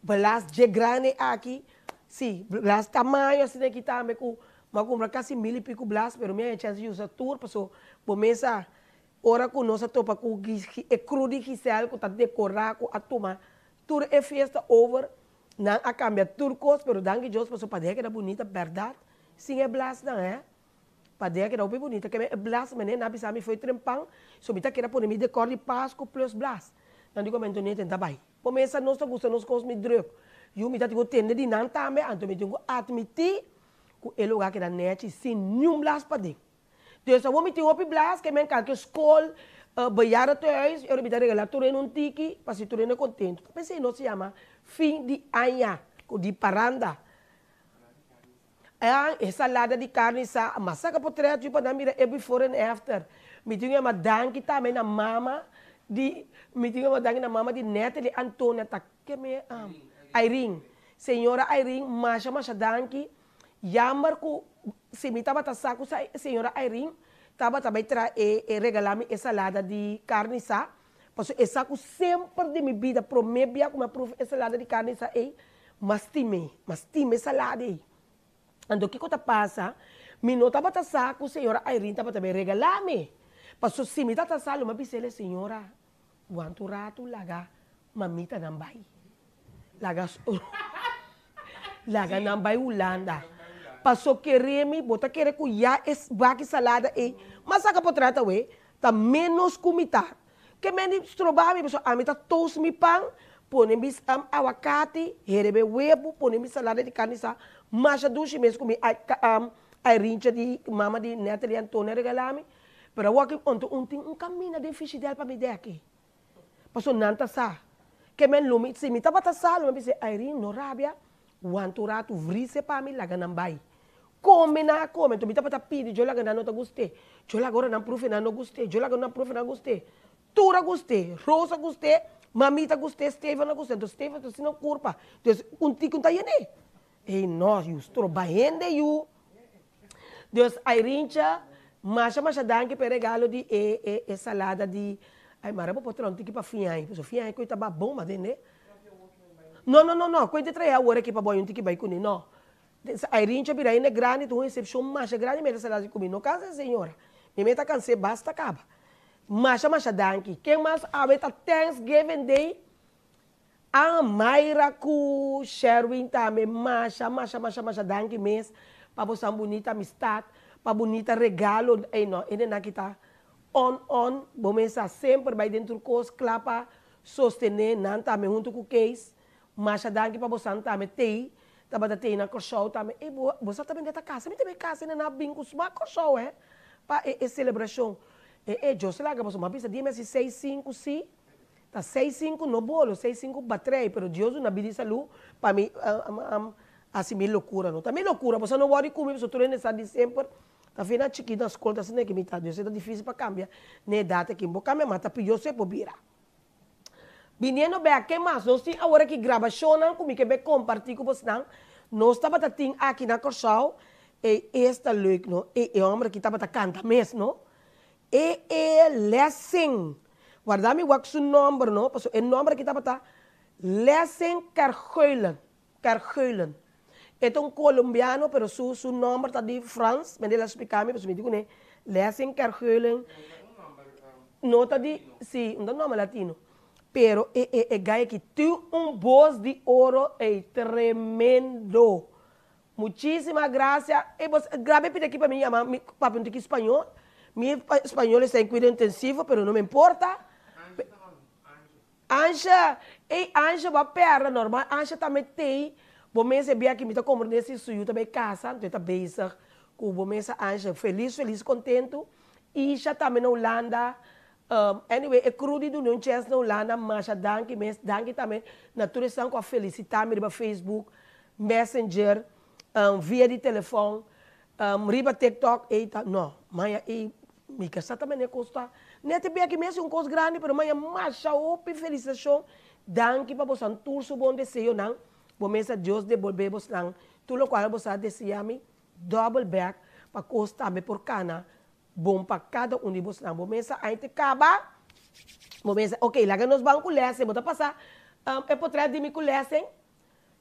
blas dje grandi aki, si blas tamaño asina aki tambe cu. Mi a kumpra kasi mil i piku blas, pero mi a haña chèns di usa tur paso bo mes sa ora ku nos a topa ku e crew di Giselle ku ta dekorá ku a tuma tur e fiesta over, nan a kambia tur kos, pero danki Dios paso padeha keda bunita bèrdat sin e blasnan hè. Padea keda hopi bunita keme e blas mene na bisa mi foi trempan so mi ta keda pone mi decor di pascu plus blas nan di ku Antonio tenta bai bo mesa nos ta gusta nos kos mi druk yu mi ta tin ku tende di nan tambe anto mi tin ku admiti ku e lugar keda nechi sin niun blas paden dus awor mi tin hopi blas ke men kalke skol bejaardentehuis ora mi ta regala tur hende un tiki pa si tur hende kontento ta pesey nos yama fin di aña ku di paranda. Ean e salada di carni sa mas saca potret yu pa nan mira e before and after. Mi tin yama danki tambe na mama di mi tin yama danki na mama di Natalie Antonia ta keme Irene. Señora Irene masha masha danki. Jammer cu si mi tabata sa cu señora Irene tabata bay traha e e regala mi e salada di carni sa pasobra e sa cu semper di mi bida prome bia cu mi a proef e salada di carni sa ey M'a stim'é, m'a stima e salada ei. Anto kiko ta pasa? Mi no tabata sa ku señora Irene tabata bin regalá mi. Paso si mi tabata sa lo m'a bis'el, Señora, wanta un ratu laga mamitanan bai. Laga laga nan bai Hulanda. Paso kere mi, bo ta kere ku ya e baki salada ei, m'a saka potrèt awe, ta ménos ku mitar. Ke men di stroba mi pasobra ami ta toast mi pan, pone mi awakati, herebe webu, pone mi salada di karni sa masha dushi mes ku mi Airincha di mama di Natalie Antonia a regala mi. Pero awor ki onto un tin un kamina den fishidel pa mi deki. Pasobra nan ta sa. Ke men lo mi si mi tabata sa lo mi a bisa Airin no rabia, wanta un ratu vrise pa mi laga nan bai. Come nan a come, enton mi tabata pidi djo laga nan no ta gust'é, djo laga ora nan profe nan no gust'é, djo laga nan profe nan gust'é. Tur a gust'é, Rose a gust'é, mamita a gust'é, Steven a gust'é, enton Steven ta asina curpa, dus un tiki un ta yen'é. Ey no, yu stroba hende yu. Dus Airincha, masha masha danki pa e regalo di e e e salada di, ay mara bo por traha un tiki pa fiaña, pasobra fiaña koe ta ba bon matende. No no no no, koe ta traha awor aki pa bo ay un tiki bai kuné, no. Irene a bira hende grandi, ta un excepcion masha grandi mi a ta sali ku mi no cansa señora, mi meta cans'é basta caba. Masha masha danki. Ken mas awe ta Thanksgiving Day? Ah Mayra ku Sherwin tambe masha masha masha masha danki mes pa bosan bunita amistad, pa bunita regalo, ey no hendenan ki ta on on bo mes sa semper bay den tur cos cla pa sostene nan tambe hunto ku Kees. Masha danki pa bosan tambe tei tabata tei na Kòrsou tambe ey bo bo sa tambe ta kasa mi tambe kasa na bin ku smak Kòrsou he pa e e selebrashon e e Dios laga boso mi a bisa di mi hasi seis sinku si ta seis sinku no bolo seis sinku batrei pero Dios duna bida i salu pa mi hasi mi lokura no ta mi lokura boso no wòri ku mi pasobra tur hende sa di semper ta fina chikito na skol ta asina ki mi ta Dios e ta difisil pa kambia na edat aki bo kambia mas ta pió se por bira. Biniendo bek, ke mas? Nos tin awor aki grabashonnan ku mi ke bai kompartí ku bosnan. Nos tabata tin aki na Kòrsou, e esta leuk no, e e hòmber aki tabata kanta mes no. E e Lessing, warda mi wak su nòmber no, pasobra e nòmber aki tabata Lessing Kerguelen, Kerguelen. E ta un kolombiano pero su su nòmber ta di Frans, mi a dela splika mi pasobra mi di kuné Lessing Kerguelen no ta di, si, no ta nòmber latino. Pero e e e guy aki tin un bos di oro ey tremendo. Muchisima gracia. Ey bos graba e pida aki pa mi yama mi papia un tiki spañol. Mi spañol esta en cuido intensivo pero no me importa. Ansha, ey Ansha bo a perde normal Ansha tambe tey bo mes e bia ki mi ta comprende si su yu ta bay casa anto e ta bezig cu bo mes Ansha feliz feliz contento Isha tambe na Hulanda anyway e crew di duna un chance na Hulanda masha danki mes danki tambe na tur esnan cu a felicita mi riba Facebook messenger via di telefon Riba tiktok ey ta no maya ey mi ka sa ta mene kos ta net e beki mes un kos grandi pero maya masha hopi felicitacion danki pa bosan tur su bon deseonan bo mesa Dios debolbe bosnan tur locual bosa a desea mi double back pa kos tambe por cana bon pa cada un di bosnan bo mesa ain te caba bo mesa ok laga nos ban cu lesen bo ta pasa e potret di mi cu lesen.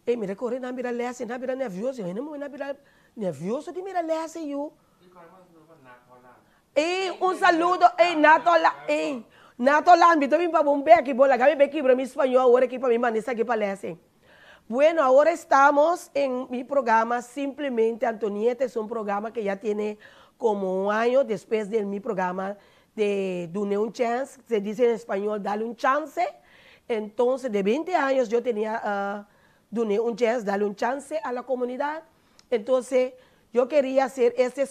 Ey mira kore nan bira lès y nan bira nervioso y hende muhe nan bira Nervioso di mira Leslie yu. Ey, un saludo, ey, Nato la, ey, Nato la, mi ta bin pa bo un beki, bo laga mi be kibra mi spañó awor aki pa mi manda esaki pa Leslie. Bueno, ahora estamos en mi programa Simplemente Antonieta, es un programa que ya tiene como un año después de mi programa de Dune un Chance, se dice en español, dale un chance. Entonces, de 20 años yo tenía Dune un chance, dale un chance a la comunidad. Entonces, yo quería hacer este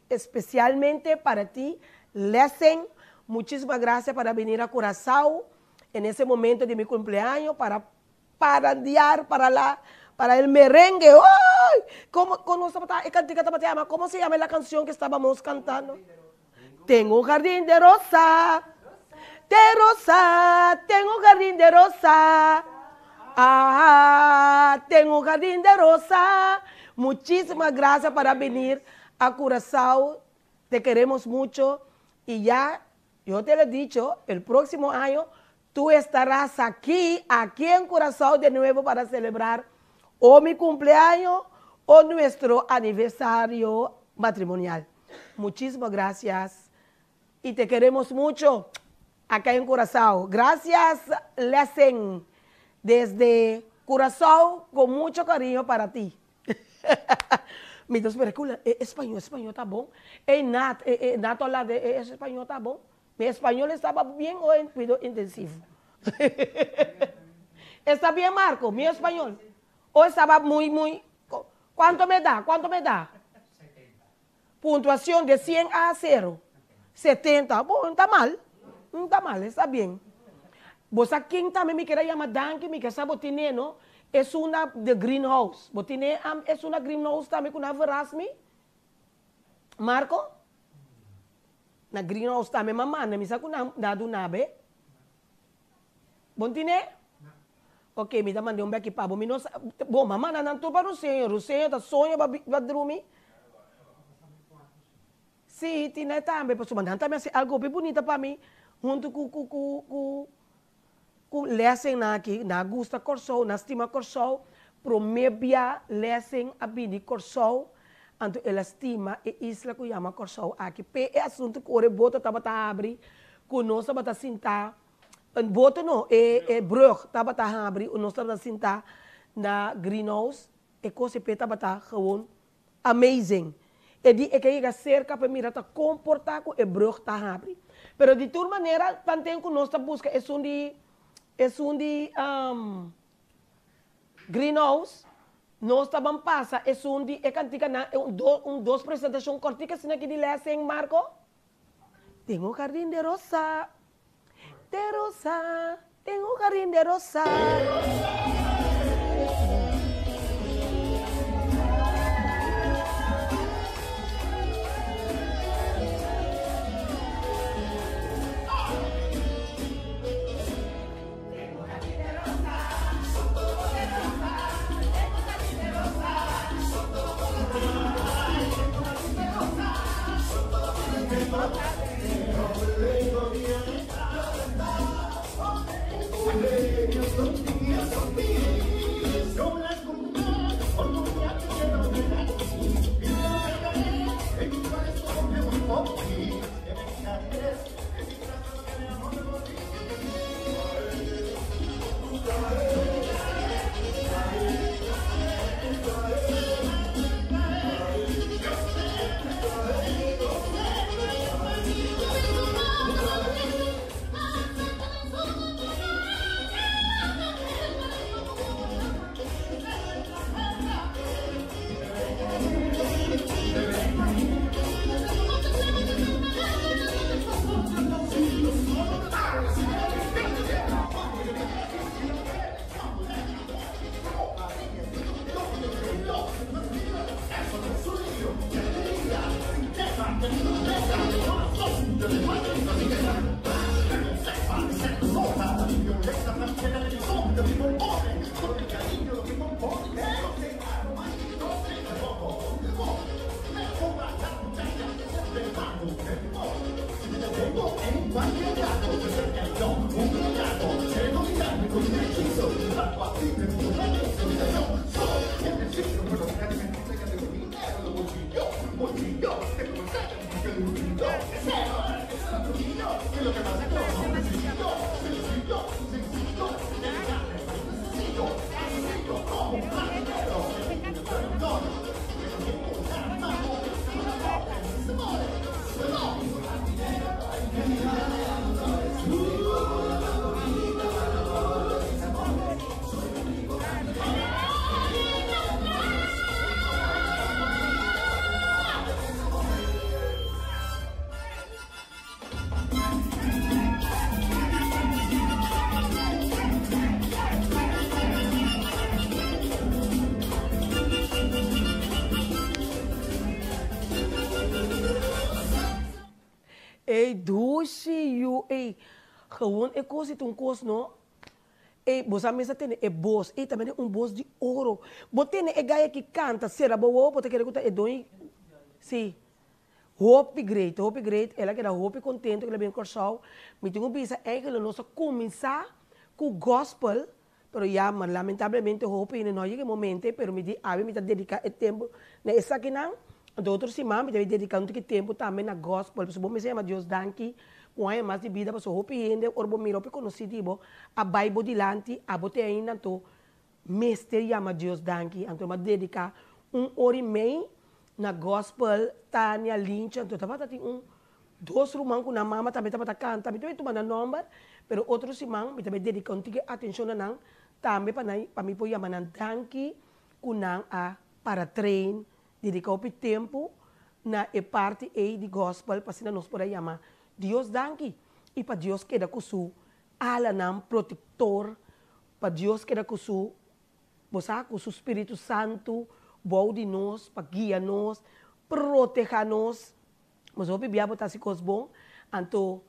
especialmente para ti, Lessing. Muchísimas gracias para venir a Curazao en ese momento de mi cumpleaños para parandear para el merengue. ¡Ay! ¿Cómo, cómo, ¿Cómo se llama la canción que estábamos cantando? Tengo un jardín de rosa, de rosa, tengo un jardín de rosa. Ah, tengo un jardín de rosa. Muchísimas gracias para venir a Curazao. Te queremos mucho. Y ya, yo te lo he dicho, el próximo año tú estarás aquí, aquí en Curazao de nuevo para celebrar o mi cumpleaños o nuestro aniversario matrimonial. Muchísimas gracias y te queremos mucho acá en Curazao. Gracias, Lesen, desde Curazao, con mucho cariño para ti. Mi ta spera ku e español, español ta bon. Ey Nat, e Nat a de e español ta bon. Mi español estaba bien o en cuido intensivo. ¿Está bien, Marco? Mi español. O estaba muy, muy... ¿Cuánto me da? ¿Cuánto me da? 70. Puntuación de 100 a 0. 70. Bon, no ta mal. No ta mal, está bien. Bo sa ken tambe mi kier yama danki, mi ke sa bo tin, no? Esun di greenhouse. Bo tin esun greenhouse tambe ku nan a verras mi? Marco? Na greenhouse tambe m'a manda, mi sa ku nan a duna bo. Bo n' tin? Ok, mi ta manda un beki pa bo. Mi no sa, bon, m'a manda nan tur pa Ruseño. Ruseño ta soño pa drumi. Si, tin tambe, pasobra nan tambe a hasi algo hopi bunita pa mi, huntu ku Lessing nan aki, nan a gusta Kòrsou, nan a stima Kòrsou, promé bia Lessing a bini Kòrsou, anto el a stima e isla ku yama Kòrsou aki. P'e e asuntu ku ora e boto tabata habri, ku nos tabata sintá, boto no, e brug tabata habri, nos tabata sintá na Greenhouse, e kos ei p'e tabata gewoon amazing. E di e ke yega serka pa mira ta komportá ku e brug ta habri. Pero di tur manera tanten ku nos ta buska esun di greenhouse, nos ta ban pasa esun di e kantika na un dos presentashon kòrtiku asina aki di Lessing, Marco. Tengo un jardín de rosa, de rosa, tengo un jardín de rosa. Dushi yu ey. Gewoon e kos ei ta un kos no. Ey bo sa mester tene e bos ey ta mende un bos di oro. Bo tene e gaya ki kanta sera bo wowo bo ta kere ku ta e doño si. Hopi great hopi great el a keda hopi kontento ku el a bin Kòrsou. Mi tin ku bisa eigenlijk nos a kuminsá ku gospel pero ya lamentablemente hopi hende no a yega e momento ey pero mi di awe mi ta dediká e tempu na esakinan. Anto otro siman mi ta bin dediká un tiki tempu tambe na gospel pasobra bo mester yama Dios danki ku aña mas di bida pasobra hopi hende ora bo mira hopi konosí di bo a bai bo dilanti abo te ainda anto mester yama Dios danki anto mi a dediká un ora i mei na gospel Tania Lynch anto tabata tin un dos ruman ku nan mama tambe tabata kanta mi ta bin tuma nan nòmber pero otro siman mi ta bin dediká un tiki atenshon na nan tambe pa nan pa mi por yama nan danki ku nan a para train Dedica hopi tempu na e parti ei di gospel pa asina nos por a yama Dios danki i pa Dios keda ku su alanan protector, pa Dios keda ku su, bo sa, ku su Spiritu Santu bou di nos pa guia nos, proteha nos. Nos hopi bia bo ta hasi kos bon, anto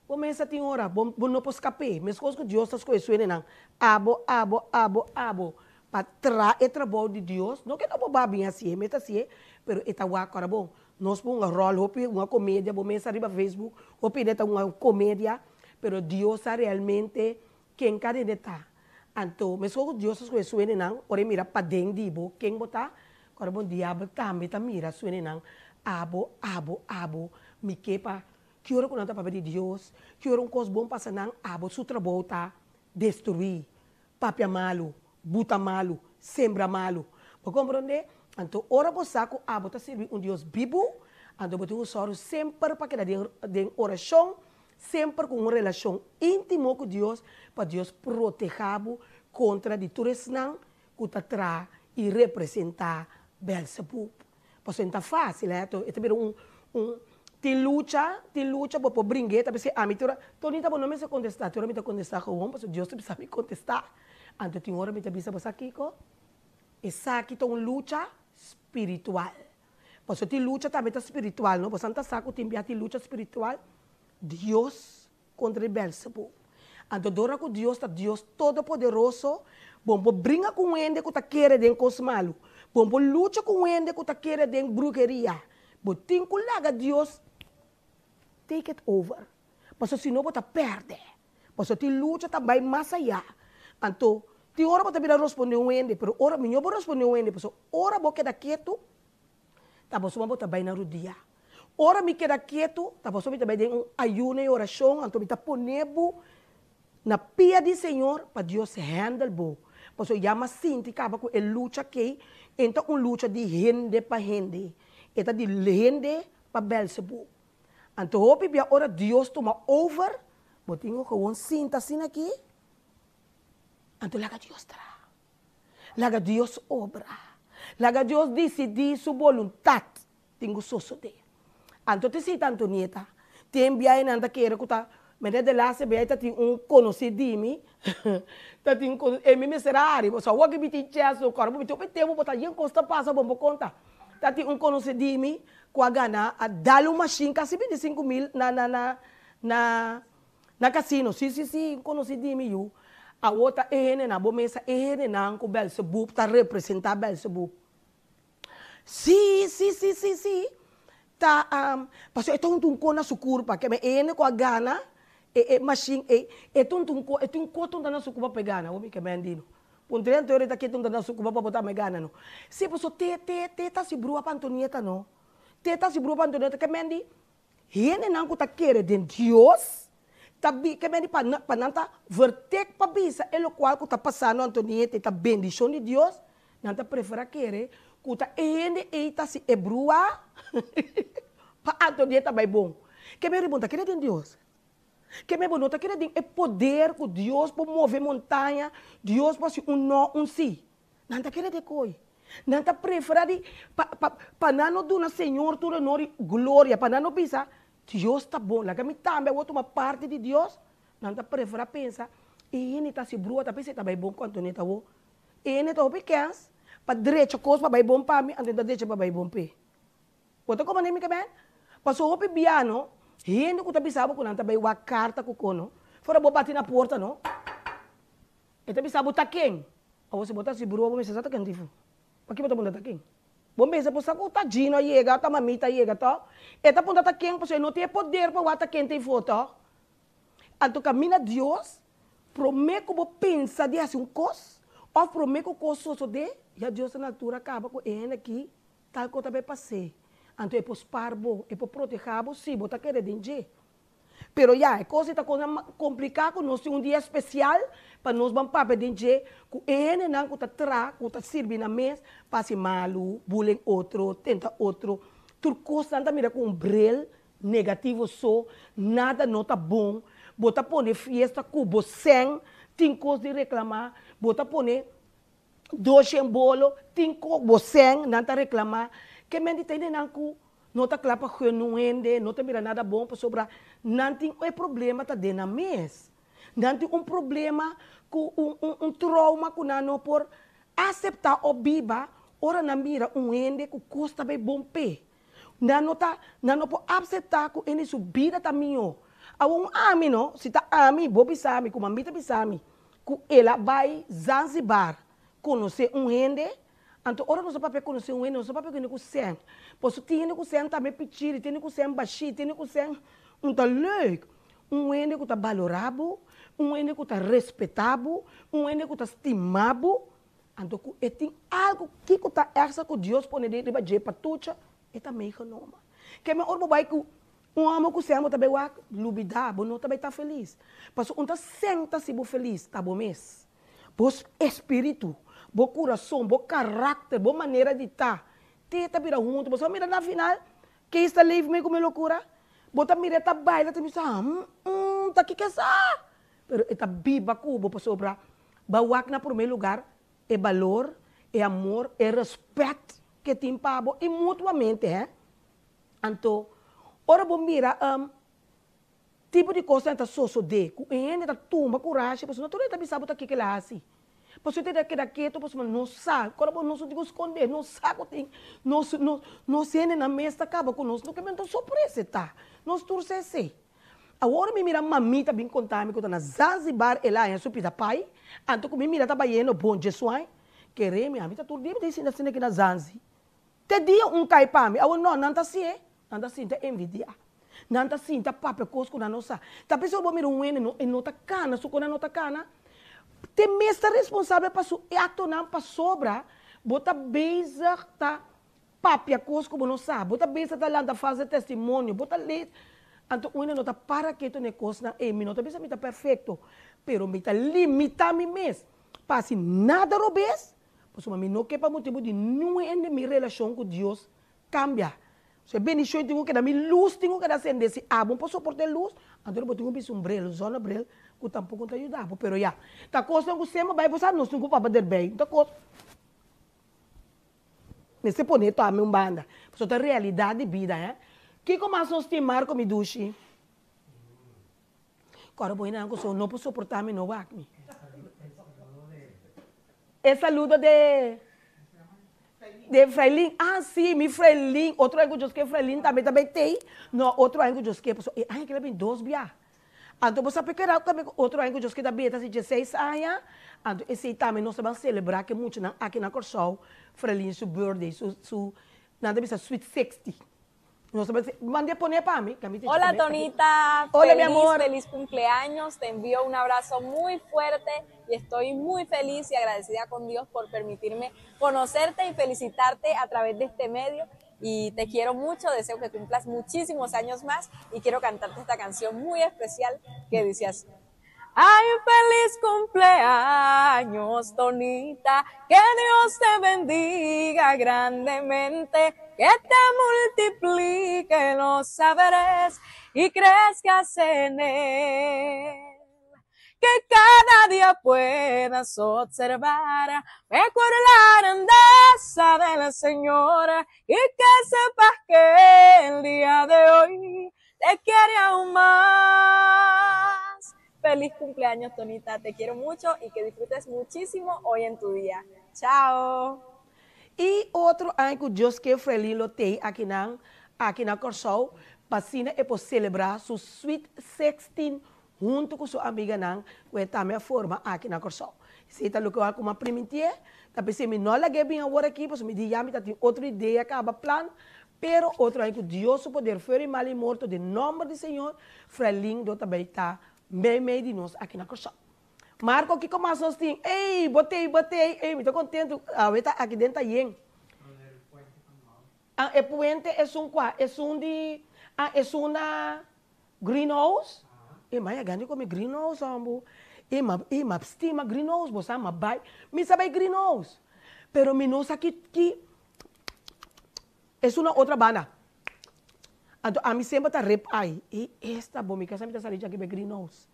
Bo mes a tin ora, bo bo no por skap'é. Meskos ku Dios ta skohe su hendenan, abo, abo, abo, abo, pa traha e trabou di Dios, no ke no bo ba bin hasié, mi ta hasié, pero e ta wak ora bon. Nos por hunga ròl hopi, hunga komedia, bo mes ariba Facebook, hopi hende ta hunga komedia, pero Dios sa realmente ken kada hende ta. Anto, meskos ku Dios ta skohe su hendenan, ora e mira paden di bo, ken bo ta, ora bon diabel tambe ta mira su hendenan, abo, abo, abo, mi ke pa Ki ora ku nan ta papia di Dios, ki ora un kos bon pasa nan, abo su trabou ta destruí, papia malu, buta malu, sembra malu. Bo komprondé? Anto ora bo sa ku abo ta sirbi un Dios bibu, anto bo tin ku sòru semper pa keda den den orashon, semper ku un relashon íntimo ku Dios, pa Dios protehá bo kontra di tur esnan ku ta traha i representá Bèlsebub. Pasobra e no ta fásil, hè. E ta bira un, un, tin lucha, tin lucha, bo por bring'é, ta bisa ami tur ora, Tonita bo no mester kontestá, tur ora mi ta kontestá gewoon pasobra Dios ta bisa mi kontestá. Anto tin ora mi ta bisa bo sa kiko? Esaki ta un lucha spiritual. Pasobra tin lucha tambe ta spiritual, no? Bosan ta sa ku tin bia tin lucha spiritual? Dios kontra di Bèlsebú. Anto dor ku Dios ta Dios Todopoderoso, bo por bringa ku un hende ku ta kere den kos malu. Bo por lucha ku un hende ku ta kere den bruheria. Bo tin ku laga Dios take it over, pasobra si no bo ta pèrdè. Pasobra tin lucha ta bai mas ayá. Anto, tin ora bo ta bira rosponde un hende, pero ora mihó bo rosponde un hende, pasobra ora bo keda ketu, Ta pasobra bo ta bai na rudia. Ora mi keda ketu, ta pasobra mi ta bai den un ayuno i orashon, anto mi ta pone bo na pia di Señor pa Dios handle bo. Pasobra ya mi a sinti kaba ku e lucha akí e no ta un lucha di hende pa hende, e ta di hende pa Bèlsebú. Anto hopi bia ora Dios tuma over, bo tin ku gewoon sinta asina akí, anto laga Dios traha. Laga Dios obra. Laga Dios disidí su boluntat tin ku sosodé. Anto te si tantu nieta tin biahe nan ta kere ku ta mende de laatste biahe ta tin un konosí di mi ta tin un e mi mester a hari pasobra awor ke mi tin chèns no kòrda bo mi tin hopi tempu bo ta yen kos ta pasa bo bo konta ta tin un konosí di mi ku a gana a dal un mashin kasi 25 mil na na na na Na casino, si si si, un conoci di mi yu, awo ta e hendenan, bo mesa e hendenan cu Belzebub ta representa Belzebub. Si, si, si, si, si, ta, pasobra e ta huntu un co na su curpa, keme e hende cu a gana e e machine ey, e ta huntu un co, e tin un co ta hunta na su curpa pa e gana, bo mi ke mendino. Puntra anto e ta ke ta hunta na su curpa pa bo tambe gana no. Si, pasobra te, te, te ta haci brua pa Antonieta no. Te ta haci brua pa Antonieta, ke mendi Hendenan ku ta kere den Dios ta bi ke mende pa nan pa nan ta vertek pa bisa e lokual ku ta pasando Antonieta ta bendishon di Dios, nan ta prefera kere ku ta e hende ei ta hasi e brua pa Antonieta bai bon. Ke mende bo no ta kere den Dios? Ke mende bo no ta kere den e poder ku Dios por move montaña, Dios por hasi un no un si? Nan ta kere dekoy. Nan ta prefera di pa pa pa nan no duna Señor tur honor i gloria, pa nan no bisa, Dios ta bon, laga mi tambe awor tuma parti di Dios. Nan ta prefera pensa, e hende ta hasi brua, ta pensa e ta bai bon ku Antonieta awor. E hende ta hopi kens pa drecha kos pa bai bon pa mi, anto e ta drecha pa bai bon p'e. Bo ta komprende mi ke men? Pasobra hopi biano, Hende ku ta bisa bo ku nan ta bai wak karta ku kono, fora bo bati na porta no. E ta bisa bo ta ken? Awor si bo ta hasi brua bo mester sa ta ken tifo. Paki bo ta puntra ta ken? Bo mester por sa ku ta Gino a yega, ta mamita a yega tòg? E ta puntra ta ken pasobra e no tin e poder pa wak ta ken ta ifo tòg? Anto kaminda Dios, promé ku bo pensa di hasi un kos òf promé ku kos sosodé, ya Dios ta na altura kaba ku e hende aki tal kos ta bai pas'é. Anto e por spar bo, e por protehá bo si bo ta kere den dje. Pero ya, e kos ei ta kos kompliká ku nos tin un dia spesial pa nos ban papia den dje ku e hendenan ku ta traha, ku ta sirbi nan mes pa hasi malu, bullying otro, tenta otro. Tur kos nan ta mira ku un bril negativo so, nada no ta bon, bo ta pone fiesta ku bo sèn, tin kos di reklamá, bo ta pone doshen bolo, tin ku bo sèn, nan ta reklamá. Ke men di ta hendenan ku no ta kla pa gun un hende, no ta mira nada bon pasobra nan tin e problema ta den nan mes. Nan tin un problema ku un un un trauma ku nan no por aseptá o biba ora nan mira un hende ku kos ta bai bon p'e. Nan no ta, nan no por apseptá ku ene su bida ta mihó. Awor un ami no, si ta ami, bo bisa mi, ku mamita bisa mi, ku el a bai Zanzibar konosé un hende, anto ora nos a papia konosé un hende, nos a papia ku hende ku sèn. Pasobra tin hende ku sèn tambe pichiri, tin hende ku sèn bashí, tin hende ku sèn un ta leuk. Un hende ku ta balorá bo, un hende ku ta respetá bo, un hende ku ta stima bo, Anto ku e tin algu kiko ta extra ku Dios pone den riba dje pa tucha, e ta meegenomen. Ke men ora bo bai ku un hòmber ku sèn bo ta bai wak, lubidá, bo no ta bai ta felis. Pasobra un ta sèn ta hasi bo felis, ta bo mes. Bo espíritu, bo kurason, bo karakter, bo manera di ta, te ta bira huntu. Bo sa mira na final, Kees ta leef mee ku mi lokura. Bo ta mira e ta baila ta bisa, hum, ta kiko esa? Pero e ta biba ku bo pasobra Ba wak na promé lugar e balor, e amor, e rèspèt ke tin pa bo i mutuamente, hè. Anto, ora bo mira tipo di kosnan ta sosodé ku e hende ta tuma kurashi pasobra no tur hende ta bisa bo ta kiko el a hasi. Pasobra e ta keda ketu pasobra no sa, ora bo nos no tin ku skondé, no sa ku tin, nos nos nos hendenan mes ta kaba ku nos, loke men ta sorpresa ta, nos tur sa esei. Awor mi mira mamita bin konta mi ku ta na Zanzibar el a haña su pida pai, anto ku mi mira ta bayendo bon dje suai, kere mi, ami ta tur dia mi ta sinta asina aki na Zanzi. Te dia un kai pa mi, awor no, nan ta hasié, nan ta sinta envidiá, nan ta sinta papia kos ku nan no sa. Ta p'esei bo mira un hende no, e no ta kana, su kona no ta kana, te mes ta responsabel pa su aktonan pasobra bo ta bezig ta Papia kos ku bo no sa. Bo ta bisa ta lanta false testimonio. Bo ta lees. Anto un hende no ta para ketu na e kosnan ei. Mi no ta bisa mi ta perfekto, pero mi ta limitá mi mes pa hasi nada robes, pasobra mi no ke pa motibu di niun hende mi relashon ku Dios kambia. So e bendishon tin ku keda, mi lus tin ku keda sende. Si abo no por soporta e lus, anto bo tin ku bisa un bril, un zonnebril, ku tampoko no ta yuda bo. Pero ya, ta kosnan ku semper bai bo sa nos tin ku papia derbei. No ta kos. Mester pone tòmi un banda. Pasobra ta realidat di bida, hè. Kiko mas nos tin, Marco, mi dushi? Kòrda bo hendenan ku so no por soportá mi, no wak mi. E saludo de de Frailin. Ah, sí, mi Frailin. Otro aña ku Dios ke Frailin tambe ta bai tei. No, otro aña ku Dios ke, pasobra e aña kila bin dos bia. Anto bo sa por keda tambe ku otro aña ku Dios keda beta si dieseis aña, anto esei tambe nos ta ban selebrá ku e muchanan aki na Kòrsou, Frelin su birthday, su su nan ta bisa sweet sixty. Nos ta ban manda e pone pa mi, mi Hola Tonita, Hola mi feliz, amor. feliz cumpleaños, te envío un abrazo muy fuerte y estoy muy feliz y agradecida con Dios por permitirme conocerte y felicitarte a través de este medio y te quiero mucho, deseo que cumplas muchísimos años más y quiero cantarte esta canción muy especial que dice así. Ay, feliz cumpleaños, Tonita, que Dios te bendiga grandemente, que te multiplique los saberes y crezcas en él que cada día puedas observar mejor la grandeza del Señor y que sepas que el día de hoy te quiere aún más. Feliz cumpleaños, Tonita. Te quiero mucho y que disfrutes muchísimo hoy en tu día. Chao. I otro aña ku Dios ke Frelin lo tei akinan, aki na Kòrsou. pa asina e por selebrá su Sweet Sixteen huntu ku su amiganan ku e tambe a forma aki na Kòrsou. Esei ta loke ku mi a primintié, ta p'esei mi no a lag'é bin awor aki pasobra mi di ya mi ta tin otro idea kaba plan, pero otro aña ku Dios su poder fuera i mal i morto den nòmber di Señor, Frelin lo ta bai ta meimei di nos aki na Kòrsou. Marco, kiko mas nos tin? Ey, bo t'ey, bo t'ey, ey, mi ta kontentu, awe ta aki den ta yen. Ah, e puente esun kua? Esun di, ah, esun na Greenhouse? E maya gana di come Greenhouse hombo. E ma, e ma stima Greenhouse, bo sa, ma bai, mi sa bai Greenhouse. Pero mi no sa ki, ki, esun na otra banda. Anto ami semper ta rip eye. E esta bo, mi kasa mi ta sali djaki bai Greenhouse.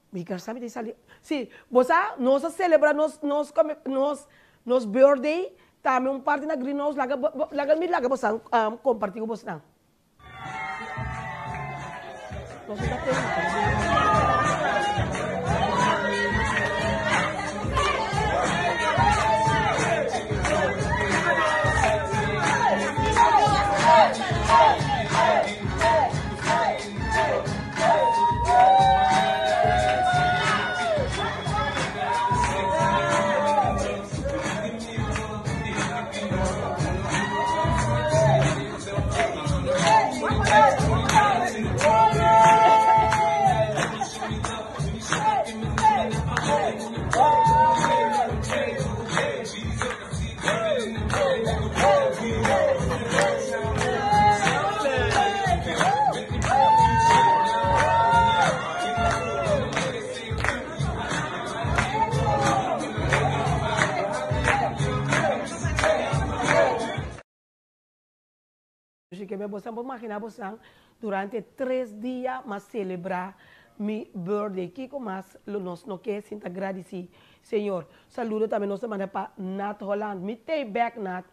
Mi ka sabi di sali. Si, bo sa, nos a celebra nos, nos, nos, nos birthday tambe un parti na Greenhouse. Laga, laga mi laga bosan comparti cu bosnan. Nos no ta tende. Así que bosan por imaginá bosan durante tres dia m'a selebrá mi birthday. Kiko mas lo nos no ke sin ta gradisí Señor. Saludo tambe nos ta manda pa Nat Holland. Mi t'ei bek Nat.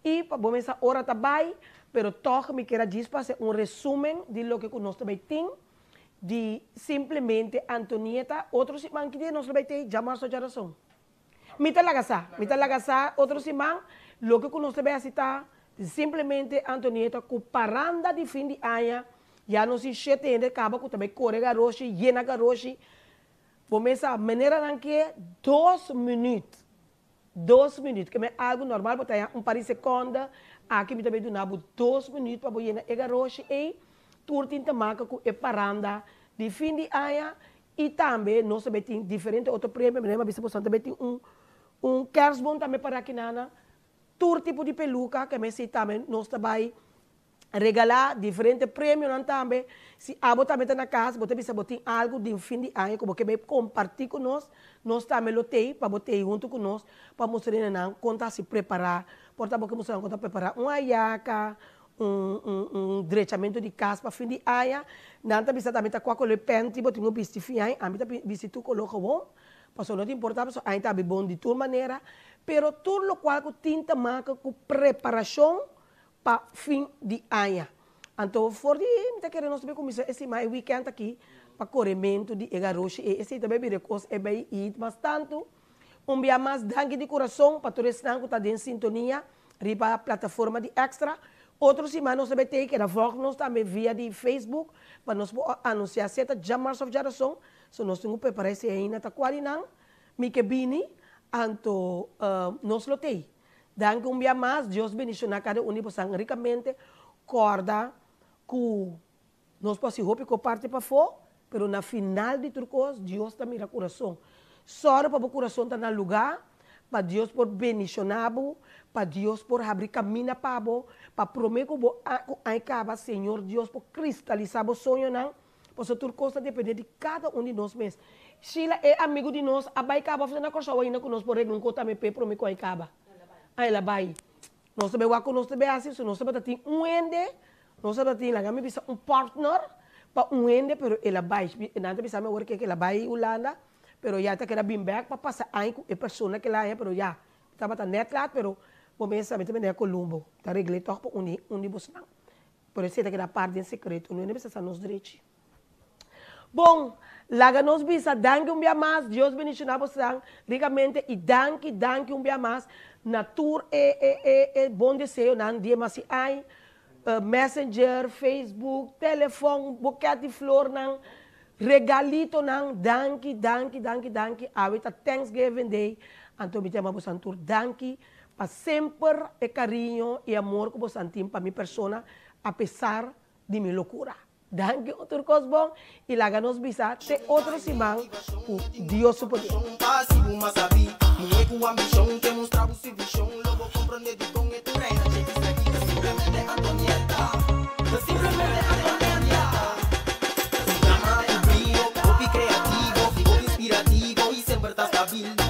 I pa bo mesa ora ta bai, pero tòg mi kier a djis pa hasi un resumen di loke ku nos ta bai tin di simplemente Antonieta. Otro siman ki dia nos lo bai t'ei? Djamarso djarason. Mi ta laga sa, mi ta laga sa otro siman loke ku nos ta bai hasi ta simplemente Antonieta ku paranda di fin di aña ya nos tin shete hende kaba ku ta bai kore garoshi, yena garoshi. Bo mesa manera nan ke dos minüt. Dos minuut, ke men algu normal bo ta haña un par di sekonda, aki mi ta bay duna bo dos minuut pa bo yena e garoshi ey, tur tin te maka ku e paranda di fin di aña i tambe nos ta bay tin diferente otro premio, mi a bisa boso nan ta bay tin un un kerstboom tambe para akinana, tur tipo di peluka ke men si tambe nos ta bay Regalá diferente premionan tambe. Si abo tambe ta na kas, bo ta bisa bo tin algu den fin di aña ku bo ke bai kompartí ku nos, nos tambe lo t'ei pa bo t'ei huntu ku nos pa mustra nan kon ta hasi prepará. Por ta bo ke mustra nan kon ta prepará un ayaka, un un un drechamentu di kas pa fin di aña. Nan ta bisa tambe ta kua koló e pènti bo tin ku bisti fin aña. Ami ta bisti tur koló gewon, pasobra no ta importá pasobra aña ta abi bon di tur manera. Pero tur lokual ku tin ta maka ku preparashon pa fin di aña. Anto for di mi ta kere nos ta bay cuminsa e siman e weekend aki pa corementu di e garoshi ey. Esey ta bay bira e cos e bay hit mas tantu. Un bia mas danki di curason pa tur esnan cu ta den sintonia riba plataforma di Extra. Otro siman nos ta bay tey keda volg nos tambe via di Facebook pa nos por anuncia sea ta djamars of djarason. So nos tin cu prepara esey ainda ta cua di nan mi ke bini anto nos lo tey. Danki un bia mas, Dios bendiciona cada un di bosan ricamente, corda cu nos por haci hopi co parti pafo, pero na final di tur cos Dios ta mira curason. Soro pa bo curason ta na luga, pa Dios por bendiciona bo, pa Dios por habri camina pa bo, pa prome cu bo cu aña caba Señor Dios por cristalisa bo soñonan, pasobra tur cos ta depende di cada un di nos mes. Sheila, e amigu di nos, a bai caba of ta na Kòrsou ainda cu nos por regla un cos tambe p'e prome cu ai caba. Ai el a bai. Nos ta bai wak cu nos ta bai haci, so nos tabata tin un hende, nos tabata tin, laga mi bisa un partner pa un hende, pero el a bai. Nan ta bisa mi awor ke el a bai Hulanda, pero ya ta keda bin bek pa pasa aña cu e persona ke el a haña, pero ya, tabata net laat, pero bo mes sa mi ta bini Columbo, ta regl'e tog pa un di un di bosnan. Pero esei ta keda part den secreto, no hende mester sa nos drechi. Bon, laga nos bisa danki un bia mas, Dios bendiciona bosan ricamente y danki, danki un bia mas na tur e e e e bon deseonan di e masi ay. Messenger, Facebook, telefòn, buket di flornan, regalitonan. Danki, danki, danki, danki. Awe ta Thanksgiving Day, anto mi ta yama boso tur danki pa semper e kariño i amor ku boso tin pa mi persona, apesar di mi lokura. Danki, otro kos bon, i laga nos bisa te otro siman ku Dios su poder. Pasivo masabi, muhé ku ambishon, ke mustra bo su vishon, lo bo komprondé dikon e tur reina Check esaki, ta simplemente Antonieta, ta simplemente Antonieta. Un dama ku brio, hopi kreativo, hopi inspirativo i semper ta stabil.